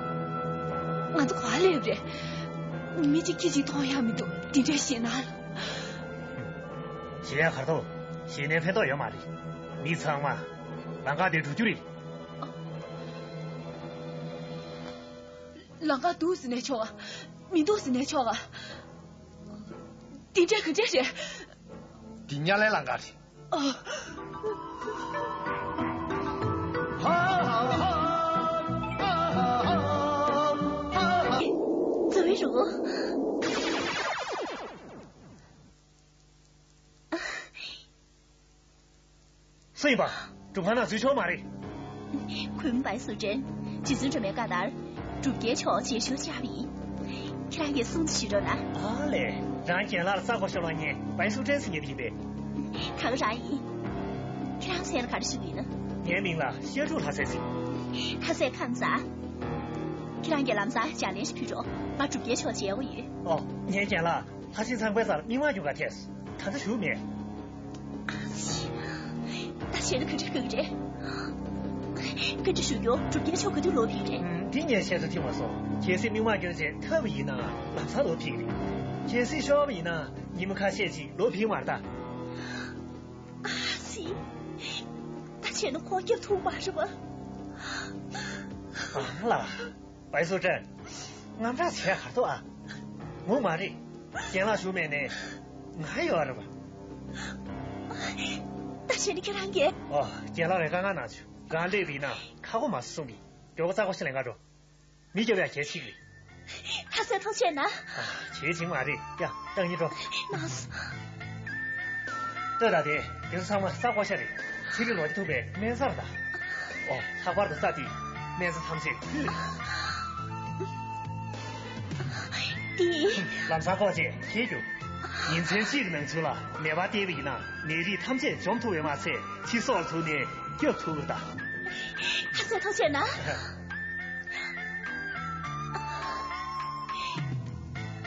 ང་ཚོ་ག་པར་སླེབས་རེད། མི་གཅིག་ཁྱི་གཅིག་མཐོང་ཡག་མི་འདུག་འདི་འདྲ་ཞེད་སྣང་། ཞེད་ཡག་ག་རེ་འདུག་གཞན་ནས་ཕན་ཐོགས་ཡོད་མ་རེད། མི་ཚང་མ་ལམ་ཁ་དེ་འགྲོ་རྒྱུ་རེད། ལམ་ཁ་འདུག་ཟེར་ནས་ཆོག་ག་མི་འདུག་ཟེར་ནས་ཆོག་ག་འདི་འདྲ་ག་འདྲ་རེད། འདི་ཉ་ལའི་ལམ་ཁ་རེད། ཨ། ཙི་ཝེ་རུ། སུ་ཡིན་པ། སྒྲུབ་ཁང་ནང་འཛུལ་ཆོག་མ་རེད། གུས་མོ་བའི་སུ་ཅན། རྗེ་བཙུན་སྒྲོལ་མའི་བཀའ་ལྟར། སྒྲུབ་སྐྱེལ་ཆོག་ཅེས་ཞུ་བཅར་བ་ཡིན། ཁྱེད་རང་གིས་གསུང་ཆོག་ཞུ་རོགས་གནང་། ཨ་ལས། རང་རྒན་ལགས་ལ་ས་གོ་ཤོར་བ་ཉེ་བའི་སུ་ཅན་ཟེར་མཁན་དེ་ཡིན་པས། ད་ག་རང་ཡིན། ཁྱེད་རང་མཚན་ལ་ག་རེ་ཞུ་གི་ཡིན། ངའི་མིང་ལ་བཤད་སྒྲུབ་ལྷ་སྲས་ཟེར། ལྷ་སྲས་ཁམས་བཟང་། ཁྱེད་རང་གིས་ལམ་སང་ལྗགས་ལན་ཞིག་ཕུལ་རོགས། ང་སྒྲུབ་སྐྱེལ་ཆོག་བྱེད་དགོས་ཡོད། ཨོ། ངའི་རྒན་ལགས་ལྷ་ཆེན་ཚངས་པའི་རྩར་མིག་མངས་སྐྱོར་ག་ཐད། ད་ལྟ་བཞུགས་མེད། ད་བྱས་ན་ག་འདྲ་དགའ་གི་རེད། བཀའ་འདྲི་ཞུ་རྒྱུ། སྒྲུབ་སྐྱེལ་ཆོག་ག་དུས་ལོག་ཕེབས་རེད། ཨུམ། འདི་ངས་བཤད་ཚོད་ཐིག་མ་སོང་། གལ་སྲིད་མིག་མངས་སྐྱོར་བྱས་ཐར་བ་ཡིན་ན་ལམ་སང་ལོག་ཕེབས་རེད། གལ་སྲིད་ཤོར་བ་ཡིན་ན་ཉིན་མོ་ཁ་ཤས་ཅིག་ལོག་ཕེབས་མ་རེད་ད། ཨ་ཙི། ད་བྱས་ན་ཁོང་སྐྱོབ་ཐུབ་མ་རེད་པ། ཨང་ལ། བའི་སུ་ཅན། དངངས་སྐྲག་བྱས་ག་རེ་འདུག་ཨ། ངོ་མ་རེད། རྒན་ལགས་བཞུགས་མེད་ནས། ང་ཡོད་རེད་པ། ད་བྱས་ན་ཁྱེད་རང་གིས། ཨོ། རྒན་ལགས་ལ་དཀའ་ངལ་གནང་བྱུང་། རང་སླེབས་པ་ཡིན་ན་ཁག་པོ་མ་བཟོ་གསུང་གི། མགྱོགས་པོ་རྩ་སྒོ་ཕྱེ་ལེན་ག་འགྲོ། མི་སྐྱོབ་ཡག་གལ་ཆེ་གི་རེད། ལྷ་སྲས་ཐུགས་རྗེ་གནང་། ཨ། གལ་ཆེན་མ་རེད། ཡ། སྟག་གཉིས་འགྲོ། ལགས་སོ། ལྟོས་དང་དེ། དེ་ཚོ་ཚང་མ་ས་གོ་ཤོར་རེད། ཕྱི་དྲོ་ལོག་རྒྱུ་ཐུག་པའི་སྨན་རྩར་དང་། ཨོ། ལྷག་པར་དུ་ས་དེའི་སྨན་རྩ་ཐམས་ཅད་ཕུད། དེ། ལམ་སང་ཁོག་ཅེས་ཁྱེར་རྒྱུ། ཉིན་མཚན་གཅིག་གི་ནང་ཚུད་ལ་ནད་པ་བསྟེན་པ་ཡིན་ན་ནད་རིགས་ཐམས་ཅད་འཇོམས་ཐུབ་པས་མ་ཚད་ཕྱི་སྲོག་ཐུག་ནས་སྐྱོབ་ཐུབ་ཀྱི་རེད་ད། ལྷ་སྲས་ཐུགས་རྗེ་གནང་།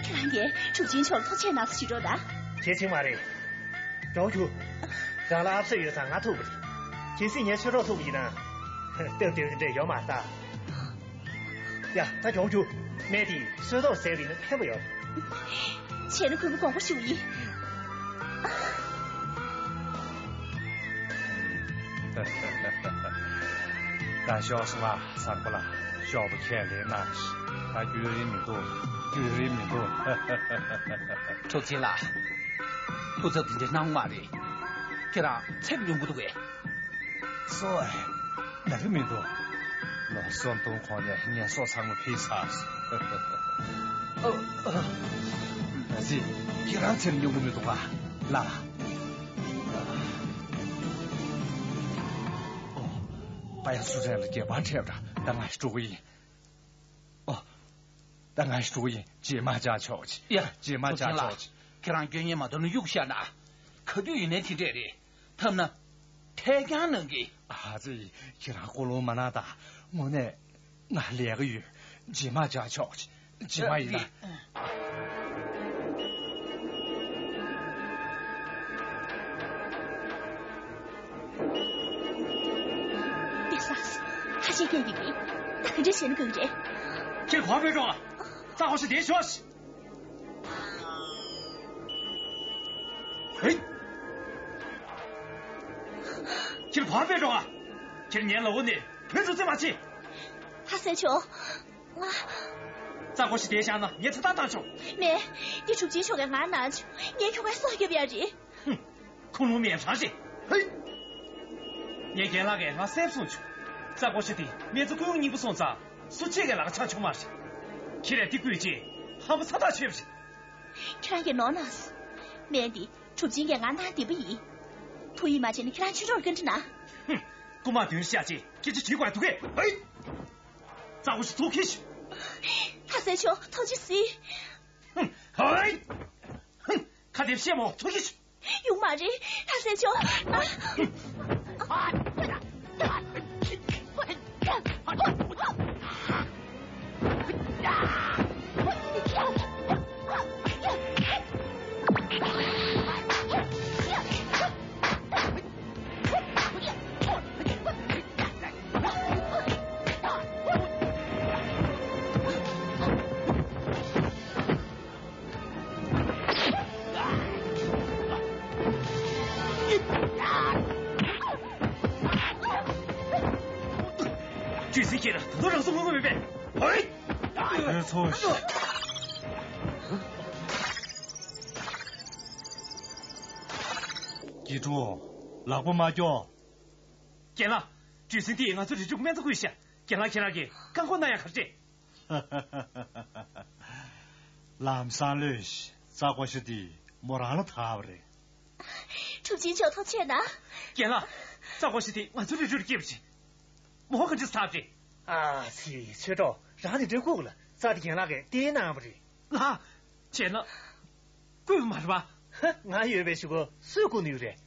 ཁྱེད་རང་གིས་གྲུབ་ཆེན་མཆོག་ལ་ཐུགས་རྗེ་གནང་ཟེར་ཞུ་རོགས་གནང་། གལ་ཆེན་མ་རེད། མགྱོགས་རྒྱུགས། རང་ལ་ཨབ་སེ་ཡོད་ཙང་ང་ཐུག་པ་རེད། གལ་སྲིད་ངའི་ཆོས་གྲོགས་ཐུག་པ་ཡིན་ན། སྟབས་བདེ་བོ་དེ་འདྲ་ཡོད་མ་རེད་ད། ཡ། ད་མགྱོགས་རྒྱུགས། སྨན་དེས་གསོས་ཐོག་ཟས་པ་ཡིན་ན་ཕན་པ་ཡོད་རེད། བྱས་ན་གུས་མོ་དགོངས་པ་ཞུ་ཡིན། ད་ཤོག་སོང་ང་། བཟང་པོ་ལགས། ཤོག་བུ་ཁས་ལེན་གནང་། ད་རྒྱུན་རིང་མི་འདུག་རྒྱུན་རིང་མི་འདུག་ཐུབ་ཆེན་ལགས། སྐུ་ཚབ་དེ་འདྲ་གནང་མ་རེད། ཁྱེད་རང་ཚེམས་ཉུང་པོ་འདུག་གས། སོ། ན་གི་མི་འདུག་ལོ་གསུམ་སྟོང་གོང་ནས་ངན་སོང་ཚང་མ་ཕུད་ཚར་སོང་། ཨ། ཨ། ན་ཚི། ཁྱེད་རང་ཚེམས་ཉུང་པོ་མི་འདུག་ག་ལ། ཨོ། པ་ཡ་སུ་རན་ལ་རྒྱལ་འབངས་འཕྲད་པ་འདྲ། ད་ང་ཞིག་འགྲོ་གི་ཡིན། ཨོ། ད་ང་ཞིག་འགྲོ་གི་ཡིན། རྗེས་མ་བཅར་ཆོག་ཅིག་ཡ། རྗེས་མ་བཅར་ཆོག་ཅིག་ཁྱེད་རང་སྐྱོན་ངན་མ་གཏོགས་ན་གཡུག་བཞག་ན། ག་དུས་ཡིན་ནའི་དེ་འདྲས་རེད། ཐབས་ན། ཐད་རྒྱང་གནང་གི། ཨ་ཙི། ཁྱེད་རང་ཀོ་ལོང་མ་གནང་དང་། དངོས་གནས། ང་ལས་ཀ་ཡོད། རྗེས་མ་བཅར་ཆོག་རྗེས་མ་ཡིན་ན། དེ་ས། ཧ་ཅང་སྐད་ཡིག་རེད། ད་ག་འདྲ་བྱས་ན་དགའ་གི་རེད། ཁྱེད་གོ་བས་འགྲོ། རྩ་ཧོ་ཤི་དེ་ཤོག་ཧེ། ཁྱེད་གོ་བས་འགྲོ། ཁྱེད་ངའི་ལ་འོ་ནས་བུ་ཚོ་རྩེ་མ་བྱེད། ཧ་སེ་ཆོ། ང་། རྩ་ཧོ་ཤི་དེ་བཞག་ན་ངས་ཚ་ཐག་བཏང་ཆོག་མེད། འདི་གྲུབ་ཆེན་ཆོ་གས་ང་ན་ཆོ། ངས་ཁྱོ་གའི་སྲོག་སྐྱོབ་ཡ་རེད། ཧུམ། ཁུངས་ལུང་མེད་རང་རེད། ཧེ། ངའི་རྒན་ལགས་ཀྱིས་ང་གསལ་པོ་གསུངས་བྱུང་། རྩ་ཧོ་ཤི་དེ་མེ་ཚོ་ཀུན་སྙིང་པོ་སོང་ཙང་སུ་གཅིག་གིས་ལག་ཆགས་ཆོག་མ་རེད། ཁྱེད་རས་དེ་བརྐུས་རྗེས་ཧམ་པ་ཚ་ཐག་ཆོད་པ་རེད། ཁྱེད་རང་གིས་ནོར་ན། སྨན་འདི་གྲུབ་ཆེན་གྱིས་ང་གནང་བསྡད་པ་ཡིན། ཐུགས་ཡིད་མ་ཆེས་ན་ཁྱེད་རང་ཆོས་གྲོགས་ཀྱི་འདྲི་ན། ཧུམ། རྐུ་མ་དོན་བཤད་ཅིག་སྐད་ཆ་དྲིས་དགོས་འདུག་གས། ཧེ། རྩ་དགོས་ཤིག་ཐུགས་ཁེལ་ཤིག་ལྷ་སྲས་མཆོག་ཐུགས་རྗེ་གཟིགས། ཧུམ། ཧེ། ཧུམ། ཁ་དེབ་བཤད་མོ་ཐུགས་ཁེལ་ཤིག་ཡོང་མ་རེད་ལྷ་སྲས་མཆོག་ཨ། ཅུས་སི་ཁྱེད་ད་དུང་རང་སྲོག་མངོན་གྱི་མེད་པས། ཧོ། ཨོ་ཙི། ཀི་ཀྲུའུ། ལག་པ་མ་སྐྱོར། རྒན་ལགས། ཅུས་སི་འདིས་ང་ཚོ་རི་ཁྲོད་སྨན་རྩྭ་བརྐུས་ཤག་རྒན་ལགས་ཁྱེད་རང་གིས་བཀག་འགོག་གནང་ཡག་ག་རེ་བྱེད། ལམ་སང་ལོས་ཤིག་རྩྭ་ཀོ་ཤ་འདི་མོ་རང་ལ་ཐར་བ་རེད། གྲུབ་ཆེན་མཆོག་ཐུགས་རྗེ་གནང་། རྒན་ལགས། རྩྭ་ཀོ་ཤ་འདི་ང་ཚོ་རི་ཁྲོད་ལ་སྐྱེས་པ་རེད། མོ་ག་འདྲས་ཐར་བ་རེད། ཨ་ཙི། ཆོས་གྲོགས། རང་དེ་འདྲས་ལྐུགས་ལ། རྩྭ་དེ་རྒན་ལགས་ཀྱིས་བསྟན་གནང་བ་རེད། ལགས། བྱས་ན། བརྐུས་པ་མ་རེད་པ། ཧ། ང་ཡོད་པའི་གཞུག་གུ་སུས་བརྐུ་ནི་ཡོད་རེད།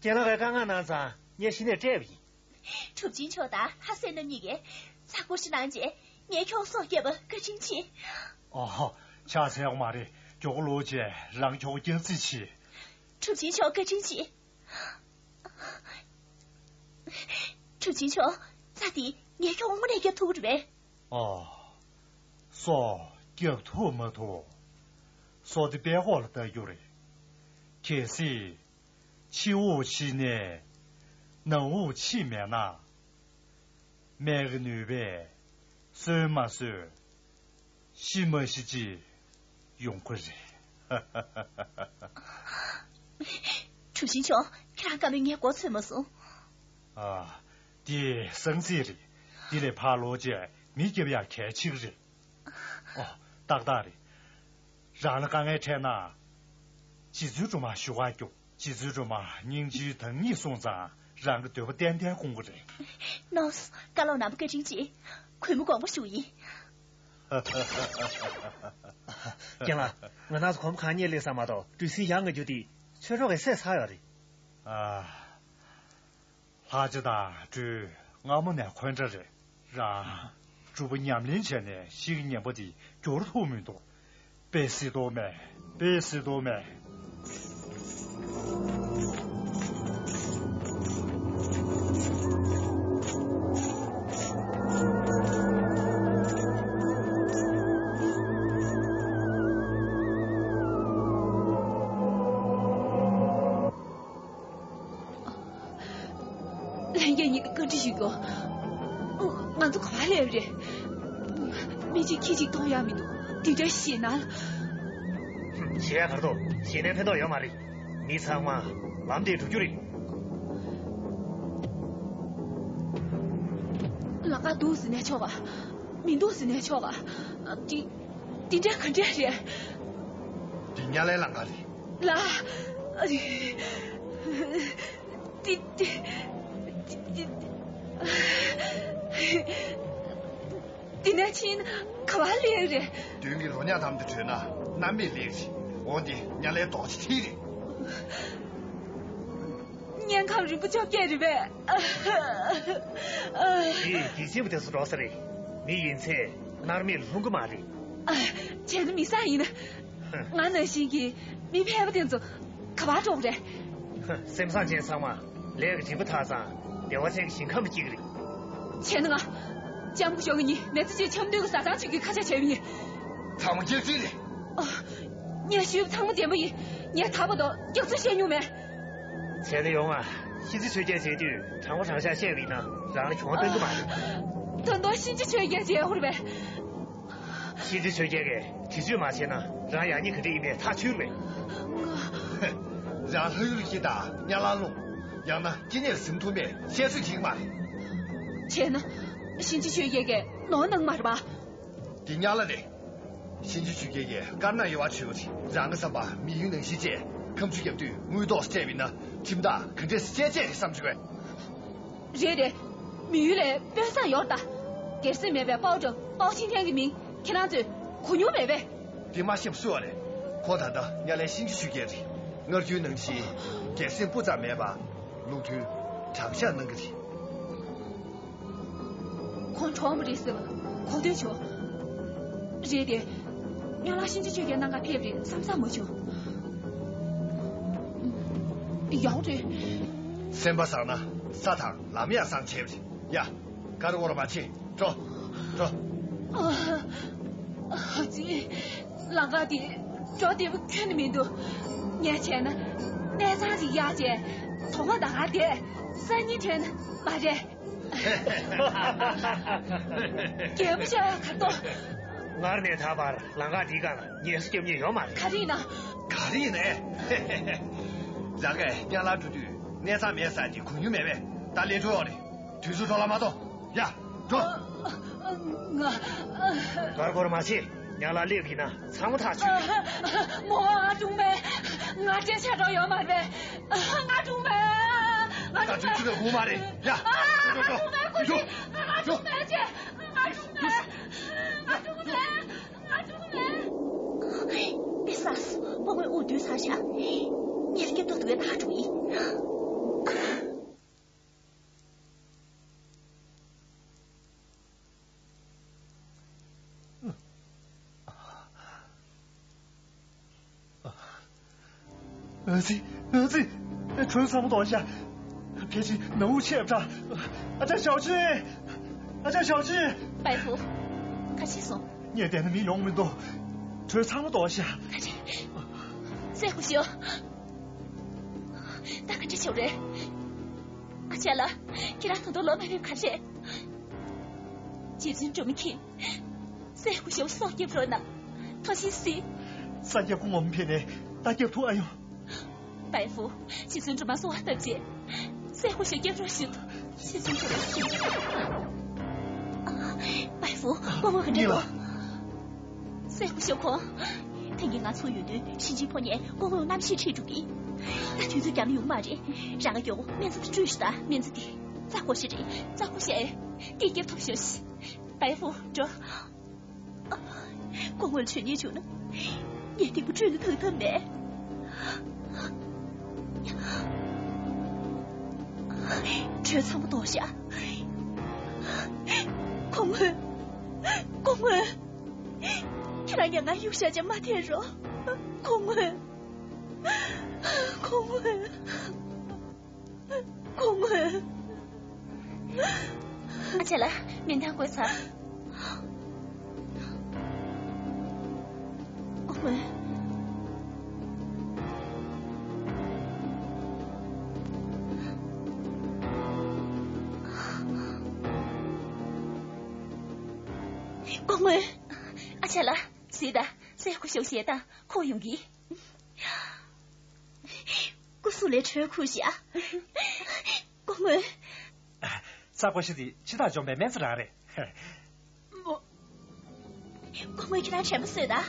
རྒན་ལགས་ཀྱིས་བཀའ་མངགས་གནང་ཙང་ངས་གཞི་ནས་སྤྲད་པ་ཡིན། གྲུབ་ཆེན་མཆོག་དང་ལྷ་སྲས་རྣམ་གཉིས་ཀྱིས་རྩྭ་ཀོ་ཤ་གནང་རྗེས་ངས་ཁྱོད་སྲོག་བསྐྱབས་པ་བཀའ་དྲིན་ཆེ། ཨོ། ཕྱག་འཚལ་དགོས་མ་རེད། མགྱོགས་པོ་ལོག་བྱས་རང་ཁྱོ་ག་སྐྱབས་རྩིས་བྱེད། གྲུབ་ཆེན་མཆོག་བཀའ་དྲིན་ཆེ། གྲུབ་ཆེན་མཆོག་རྩྭ་འདི་ངས་ཁྱོད་དངོས་གནས་བསྐྱབ་ཐུབ་ཀྱི་རེད་པས། ཨོ། སྲོག་བསྐྱབ་ཐུབ་མ་ཐུབ། སྲོག་དེ་དཔྲལ་ཀོག་ལ་བཏགས་རྒྱུ་རེད། གལ་སྲིད། ཕྱི་དབུགས་ཕྱིན་ནས་ནང་དབུགས་ཕྱིན་མེད་ན། སྨན་གྱི་ནུས་པས་གསོན་མ་གསོན། ཤི་མ་ཤི་ཅིག་ཡོང་གི་རེད། གྲུབ་ཆེན་མཆོག་ཁྱེད་རང་བཀའ་མོལ་ངས་མགོ་ཚོས་མ་སོང་། ཨ། འདི་གསང་ཚིག་རེད། འདི་ལས་ཕར་ལོག་བྱས་མི་སྐྱོབ་ཡག་གལ་ཆེ་གི་རེད། ཨོ། ཏག་ཏག་རེད། རང་ལ་དཀའ་ངལ་འཕྲད་ན། རྗེ་བཙུན་སྒྲོལ་མར་ཞུ་གར་རྒྱོབ། རྗེ་བཙུན་སྒྲོལ་མ་སྙིང་རྗེའི་བདག་ཉིད་སོང་ཙང་རང་གི་འདོད་པ་ཏན་ཏན་སྐོང་གི་རེད། ནོས། བཀའ་སློབ་རྣམ་པ་བཀའ་དྲིན་ཆེ། གུས་མོ་དགོངས་པ་ཞུ་ཡིན། རྒན་ལགས། ང་རང་ཚོ་གོམ་གང་མཉེད་སླེབས་ས་མ་གཏོགས་གྲུ་གཟིངས་ཡར་མངག་རྒྱུ་དེ་ཆོས་གྲོགས་ཀྱིས་བསད་ཚར་ཡོད་རེད། ཨ། ལྷ་རྗེ་དང་སྤྲུལ་སྔ་མོ་ནས་འཁོན་འདྲ་རེད། རང་སྤྲུལ་པ་ཉམས་ལེན་བྱས་ནས་ཤི་གི་ཉེན་པ་འདི་སྐྱོར་ཐུབ་མི་འདུག་དཔེ་སྲིད་དོ་མེད། དཔེ་སྲིད་དོ་མེད། ལྷན་རྒྱས་གཉིས་ཀྱིས་བཀའ་འདྲི་ཞུ་རྒྱུ། ང་ཚོ་ག་པར་སླེབས་རེད། མི་གཅིག་ཁྱི་གཅིག་མཐོང་ཡག་མི་འདུག་འདི་འདྲའི་ཞེད་སྣང་། ཞེད་ཡག་ག་རེ་འདུག་ཞེད་སྣང་ཕན་ཐོགས་ཡོད་མ་རེད། མི་ཚང་མ་ལམ་དེར་འགྲོ་རྒྱུ་རེད། ལམ་ཁ་འདུག་ཟེར་ནས་ཆོག་ག་མི་འདུག་ཟེར་ནས་ཆོག་ག་འདི། འདི་འདྲ་ག་འདྲ་རེད། འདི་ཉ་ལའི་ལམ་ཁ་རེད། ལགས། འདི་འདི་འདི་འདི་འདི་ནས་ཕྱིན་ག་པར་སླེབས་རེད། མདུན་གྱི་རོ་ཉག་འདམ་དུ་བྲོས་ན་གནམ་མེད་ལེགས་རེད། འོ་འདི་ཉ་ལའི་རྡོ་རྗེ་ཐིག་རེད། དམྱལ་ཁམས་རིན་པོ་བཅོ་བརྒྱད་རེད་པས། འདི་དགེ་བཤེས་པ་དེ་ཚོ་འགྲོ་ས་རེད། མི་ཡིན་ཚེ་མནར་མེད་ལ་ལྷུང་གི་མ་རེད། བྱས་ན་མི་བཟང་ཡིན། ང་ནང་བཞིན་གྱི་མི་ཕལ་པ་དེ་ཚོ་ག་པར་འགྲོ་གི་རེད། སེམས་བཟང་ཅན་ཚང་མ་ལས་ཀྱི་སྦྱིན་པ་ཐོབ་ཙང་བདེ་བ་ཅན་གྱི་ཞིང་ཁམས་ལ་སྐྱེ་གི་རེད། བྱས་ན་ང་ལྕམ་སྐུ་ཞབས་གཉིས་མི་ཚེ་གཅིག་འཆམ་མཐུན་གྱི་བཟའ་ཚང་བྱེད་རྒྱུའི་ཁ་ཆད་བྱས་པ་ཡིན། ཚང་མ་སྐྱག་རྫུན་རེད། ངས་ཞུས་པ་ཚང་མ་བདེན་པ་ཡིན། ངས་ད་བར་དུ་སྐྱག་རྫུན་བཤད་མྱོང་མེད། བྱས་ན་ཡོང་ང་། གཤིན་རྗེ་ཆོས་རྒྱལ་མཇལ་དུས་དྲང་པོ་དྲང་བཞག་བཤད་པ་ཡིན་ན་རང་ལ་གྱོང་གཏོང་གི་མ་རེད། ད་དུང་གཤིན་རྗེ་ཆོས་རྒྱལ་མཇལ་དགོས་རེད་པས། གཤིན་རྗེ་ཆོས་རྒྱལ་གྱིས་འདྲི་གཅོད་མ་བྱས་ན་རང་ཡག་ཉེས་ག་འདྲ་ཡིན་པའི་ཐག་ཆོད་རེད། རང་ལྷ་ཡུལ་ལ་སྐྱེས་དང་དམྱལ་བར་ལྷུང་། ཡང་ན་སྐྱེ་གནས་ཟིན་ཐུབ་མེད་བཤད་ཚོད་བྱེད་ཀྱི་མ་རེད། བྱས་ན་གཤིན་རྗེ་ཆོས་རྒྱལ་གྱིས་ནོར་གནང་མ་རེད་པ། འདི་དམྱལ་བ་རེད། གཤིན་རྗེ་ཆོས་རྒྱལ་གྱིས་བཀའ་གནང་ཡོད་པ་བྱོས་པ་རེད། རང་གི་བསམ་པ་མི་ཡུལ་ནང་བཞིན་བྱས་ཁ་མཆུ་བརྒྱབ་དུས་དངུལ་ཏོག་སྤྲད་པ་ཡིན་ན་ཁྲིམས་ཐག་ག་འདྲས་སེ་བཅད་བཅད་རེད་བསམ་བྱུང་བས། རེད་དེ། མི་ཡུལ་ལ་དཔོན་བཟང་ཡོད་རེད་ད། སྒེར་སེམས་མེད་པའི་པའོ་ཀྲང་པའོ་ཆིང་ཐེན་གྱི་མིང་ཁྱེད་རང་ཚོས་གོ་མྱོང་མེད་པས། འདི་མ་ཤེས་པ་སུ་ཡོད་རེད། ཁོང་ད་ལྟ་ཉ་ལའི་གཤིན་རྗེ་ཆོས་རྒྱལ་རེད། སྔར་རྒྱུན་ནང་བཞིན་སྒེར་སེམས་སྤུ་ཙམ་མེད་པར་ལུགས་མཐུན་དྲང་བཞག་གནང་གི་རེད། ཁོང་གྲོངས་པ་རེད་ཟེར་བ་གོ་ཐོས་བྱུང་། རེད་དེ། ཉ་ལ་གཤིན་རྗེ་ཆོས་རྒྱལ་གནང་ག་ཕེབས་རེད་བསམ་བསམ་མ་བྱུང་། ཡག་རེད། སེམས་པ་བཟང་ན་ས་དང་ལམ་ཡང་བཟང་བྱས་པ་རེད་ཡ། གར་འོར་མ་ཆེ། འགྲོ། འགྲོ། ཨ་ཙི། ལམ་ཁ་དེ་འགྲོ་བདེ་པོ་ཁྱོན་ནས་མི་འདུག་ངས་བྱས་ན་གནས་ཚང་ཞིག་གཡར་བྱས་དོ་དགོང་ད་གར་བསྡད། སང་ཉིན་ཐོན་ན་མ་རེད། རྒྱལ་པོ་ཤོག་ཡ་ག་ཏོ། སྔར་ནས་ད་བར་ལམ་ཁ་འདིའི་སྒང་ལ་ངལ་གསོ་རྒྱབ་མཁན་ཡོད་མ་རེད། ག་རེ་ཡིན་ན། ག་རེ་ཡིན་ནའི། རང་གིས་ཉ་ལ་འགྲོ་དུས་གནས་ཚང་མེད་ས་དེ་གོ་མྱོང་མེད་པས་ད་ལས་འགྲོ་ཡོད་རེད། དུས་ཚོད་འཕྲོ་བརླག་མ་གཏོང་། ཡ། འགྲོ། ང་། གར་འགོར་མ་བྱེད། ཉ་ལ་སླེབས་ཀྱི་ན་ཚང་མ་ཐག་ཆོད། མོ་ང་གྲོངས་པས། ང་སྐྲན་ཆགས་འགྲོ་ཡོད་མ་རེད། ང་གྲོངས་པས། ང་ད་གྲོངས་དུས་ཚོད་པས། ལས་འགོར་མ་རེད་ཡ། ང་འགྲོ་འགྲོ་འགྲོ། གྲོངས་པས་ཀུ་ཤི། ང་གྲོངས་པས་ཅེ། ང་གྲོངས་པས། ང་གྲོངས་པས། ང་གྲོངས་པས། དཔེ་བསགས་སོང་། སྤོ་བོའི་དབུགས་འདུས་ཚར་ཤག་ངས་སྐྱབས་ཐོབ་ཏུ་བའི་ཐག་གྲུབ་ཡིན། ཨ་ཙི། ཨ་ཙི། གྲོད་ཚང་མ་ལྟོགས་ཤག་ཕལ་ཆེར་ནང་དབུགས་ཆད་པ་འདྲ། ཨ་ཅག་ཞའོ་ཅིན། ཨ་ཅག་ཞའོ་ཅིན། པའི་ཧྥུ། ག་ཕྱིན་སོང་། ངས་བསྡད་ན་མི་ཡོང་མི་འདུག་གྲོད་ཚང་མ་ལྟོགས་ཤག་ག་རེ། སྲས་སྐུ་ཞབས། ད་ག་འདྲ་བྱུང་རེད། ཨ་ཅག་ལགས། ཁྱེད་རང་ད་དུང་ལོག་མ་ཕེབས་ག་རེ། རྗེ་བཙུན་སྒྲོལ་མ་མཁྱེན། སྲས་སྐུ་ཞབས་སྲོག་སྐྱོབ་རོགས་གནང་། ཐུགས་རྗེ་གཟིགས། ས་སྐྱ་སྐུ་ངོ་མ་ཕེབས་ནས་ད་སྐྱབས་ཐུག་ཨ་ཡོང་། པའི་ཧྥུ། རྗེ་བཙུན་སྒྲོལ་མ་གསོལ་བ་བཏབ་རྗེས། སྲས་སྐུ་ཞབས་སྐྱབས་རོགས་ཞུ། རྗེ་བཙུན་སྒྲོལ་མ་མཁྱེན། པའི་ཧྥུ། སྤོ་བོ་ག་འདྲ་འདུག་སྲས་སྐུ་ཞབས་ཁོང་། ཐེངས་འདི་ང་ཚོ་ཡོད་དུས་གཤིན་རྗེའི་ཕོ་ཉས་སྐུ་ངོ་གནམ་གཤིས་ཁྲིད་འགྲོ་གི། ད་དུས་ཚོད་རྒྱབ་ན་ཡོང་མ་རེད། རང་གི་མགྱོགས་པོ་སྨན་རྩྭ་དེ་བཀྲུས་ཤོག་དང་། སྨན་རྩྭ་དེ་རྩ་བཀོལ་ཤ་རེད། རྩ་བཀོལ་ཤ་ཨེ། དེ་སྐྱབས་ཐོབ་ཤོག་ཤིག་པའི་ཧྥུ་འགྲོ། སྐུ་ངོ་ལ་བྱུང་ཉེན་བྱུང་ན། ངས་སྡིག་པ་བཀྲུས་ན་ཐང་ཐང་མེད། གྲོད་ཚང་མ་ལྟོགས་ཤག་སྐུ་ངོ། སྐུ་ངོ། ཁྱེད་རང་ཉལ་ཁང་གཡུག་བཞག་བྱས་མ་ཐད་རོགས། སྐུ་ངོ། སྐུ་ངོ། སྐུ་ངོ། ཨ་ཅག་ལགས། མེ་མདའ་བགོས་ཚར། སྐུ་ངོ། སྐུ་ངོ། ཨ་ཅག་ལགས། གཟིགས་དང་། སྲས་སྐུ་ཞབས་ཞལ་དང་ཁོག་ཡོང་གི། སྐུ་གཟུགས་ལ་དྲོད་ཁོལ་ཤག་སྐུ་ངོ། རྩ་བཀོལ་ཤ་དེ་འཆི་བདག་འཇོམས་པའི་སྨན་རྩྭ་རང་རེད། མོ། སྐུ་ངོ། ཁྱེད་རང་དྲན་པ་གསོས་དང་།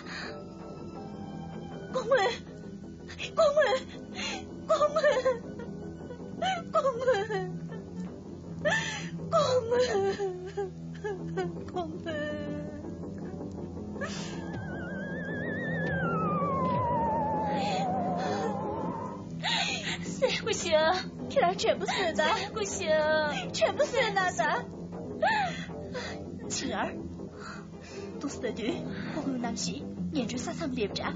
སྐུ་ངོ། སྐུ་ངོ། སྐུ་ངོ། སྐུ་ངོ། སྐུ་ངོ། སྐུ་ངོ། སྲས་སྐུ་ཞབས། ཁྱེད་རང་དྲན་པ་གསོས་དང་། སྲས་སྐུ་ཞབས། དྲན་པ་གསོས་གནང་དང་། ཆིང་ཨར། འདུག་ཟེར་དུས་སྐུ་ངོ་ནམ་ཞིག་ངན་འགྲོའི་ས་མཚམས་སླེབས་འདྲ།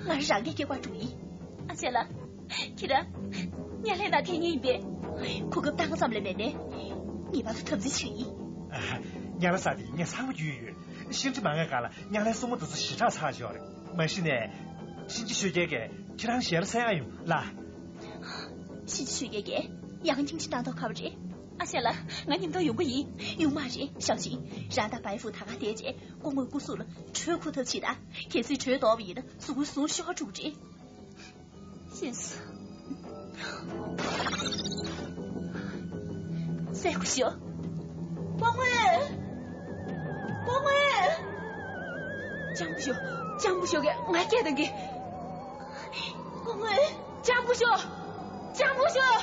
ང་རང་གི་སྐྱེ་བ་འགྲོ་ཡིན། ཨ་ཅག་ལགས། ཁྱེད་རང་ཉ་ལའི་ནང་ཐོན་མཁན་ཡིན་པས། གོ་སྐབས་བཏང་ཙམ་ལས་མེད་ནས། ངེས་པར་དུ་འཐབ་རྩོད་བྱེད་ཀྱི་ཡིན། ཉ་ལ་ས་དེ་ངས་ཚང་མ་བརྒྱུད་ཡོད། གཤིན་རྗེ་མ་རྒས་སྒང་ལ་ཉ་ལའི་སྲུ་མོ་དེ་ཚོ་ཞེ་དྲག་ཚར་ཡོད་རེད། མ་གཞི་ནས། གཤིན་རྗེ་ཆོས་རྒྱལ་གྱིས་ཁྱེད་རང་ཞལ་གསལ་ཡ་ཡོང་ལ། གཤིན་རྗེ་ཆོས་རྒྱལ་གྱིས་ཡང་སྙིང་རྗེ་གནང་མདོག་ཁ་པོ་རེད། ཨ་ཅག་ལགས། ང་མཉམ་དུ་ཡོང་གི་ཡིན། ཡོང་མ་རེད། ཞའོ་ཅིན། རང་དང་པའི་ཧྥུ་ད་ག་བསྡད་རྗེས་སྐུ་ངོའི་སྐུ་གཟུགས་ལ་དྲོད་ཁོལ་ཐབས་བྱེད་དང་། གལ་སྲིད་དྲོད་ལྡོག་པ་ཡིན་ན་གཟུགས་པོའི་ཟུངས་ཤོར་འགྲོ་གི་རེད། ཤེས་སོང་། སྲས་སྐུ་ཞབས། སྐུ་ངོ། སྐུ་ངོ། ལྕམ་སྐུ་ཞབས། ལྕམ་སྐུ་ཞབས་ཀྱིས་ང་སྐད་བཏང་གི། སྐུ་ངོ། ལྕམ་སྐུ་ཞབས། ལྕམ་སྐུ་ཞབས།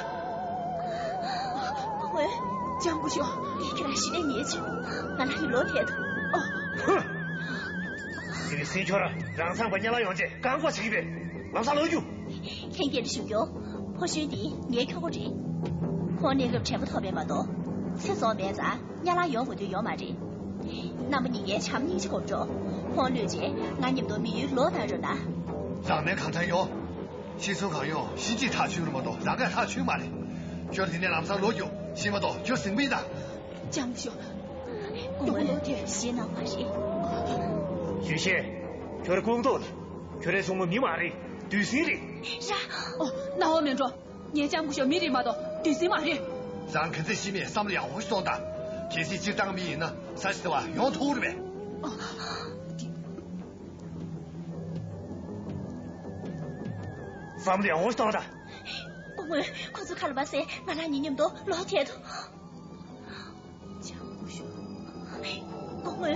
སྐུ་ངོ། ལྕམ་སྐུ་ཞབས། ཁྱེད་རང་ཞི་བདེ་ཉལ་བྱུང་། ང་ལ་ཡི་ལོག་ཐལ་འདུག་ཨོ། ཧུ། སི་ལི་སིན་ཁྱོད་རང་ཚང་པ་སྙན་ལ་ཡོང་རྗེས་བཀག་འགོག་བྱེད་ཀྱི་རེད། ལམ་སང་ལོག་རྒྱུགས། ལྷན་རྒྱས་ལ་ཞུ་རྒྱུ། ཕོ་གཞོན་འདི་ངའི་ཁྱོ་ག་རེད། ཁོང་གནས་སྐབས་དྲན་པ་ཐོབ་པས་མ་གཏོགས་ཚེ་རྫོགས་མེད་ཙང་སྙན་ལ་ཡོང་དགོས་དོན་ཡོད་མ་རེད། རྣམ་པ་གཉིས་ཀའི་བྱམས་སྙིང་རྗེ་སྒོམ་རོགས། ཁོང་གློད་རྗེས་ང་མཉམ་དུ་མི་ཡུལ་ལོག་གནང་རོགས་གནང་། རང་མིང་གང་དྲན་ཡོད། ཤི་གསོན་གང་ཡོང་ཤི་འཇིག་ཐག་ཆོད་རུ་མ་གཏོགས་རང་གས་ཐག་ཆོད་མ་རེད། ཁྱོད་འདི་ནས་ལམ་སང་ལོག་རྒྱུགས། ཤི་མ་གཏོགས་ཁྱོད་ཟིང་མིན་ད། ལྕམ་ཞུ། སྐུ་ངོ་ལོག་དེ་ཞེད་སྣང་མ་རེད། ཞུས་ཤེ། ཁྱོད་རེ་ཁུངས་གཏོགས་ལ། ཁྱོད་རེ་སྲུང་མ་མི་མ་རེད། དུས་ཟིང་རེད། ར། ཨོ། སྣང་བ་མེད་འགྲོ། ངའི་ལྕམ་སྐུ་ཞབས་མི་རེད་མ་གཏོགས་དུས་ཟིང་མ་རེད། རང་ག་ཚད་ཤི་མེད་བསམ་བློ་ཡག་པོ་ཞིག་གཏོང་དང་། གལ་སྲིད་སྤྱིར་བཏང་མི་ཡིན་ན་ས་ཆ་དེ་བ་ཡོང་ཐུབ་རེད་པས། བསམ་བློ་ཡག་པོ་ཞིག་གཏོང་དང་། སྐུ་ངོ། ཁོ་ཚོ་ཁ་ལ་མ་ཟད་ང་རང་གཉིས་མཉམ་དུ་ལོག་ཐལ་འདུག་ལྕམ་སྐུ་ཞབས། སྐུ་ངོ།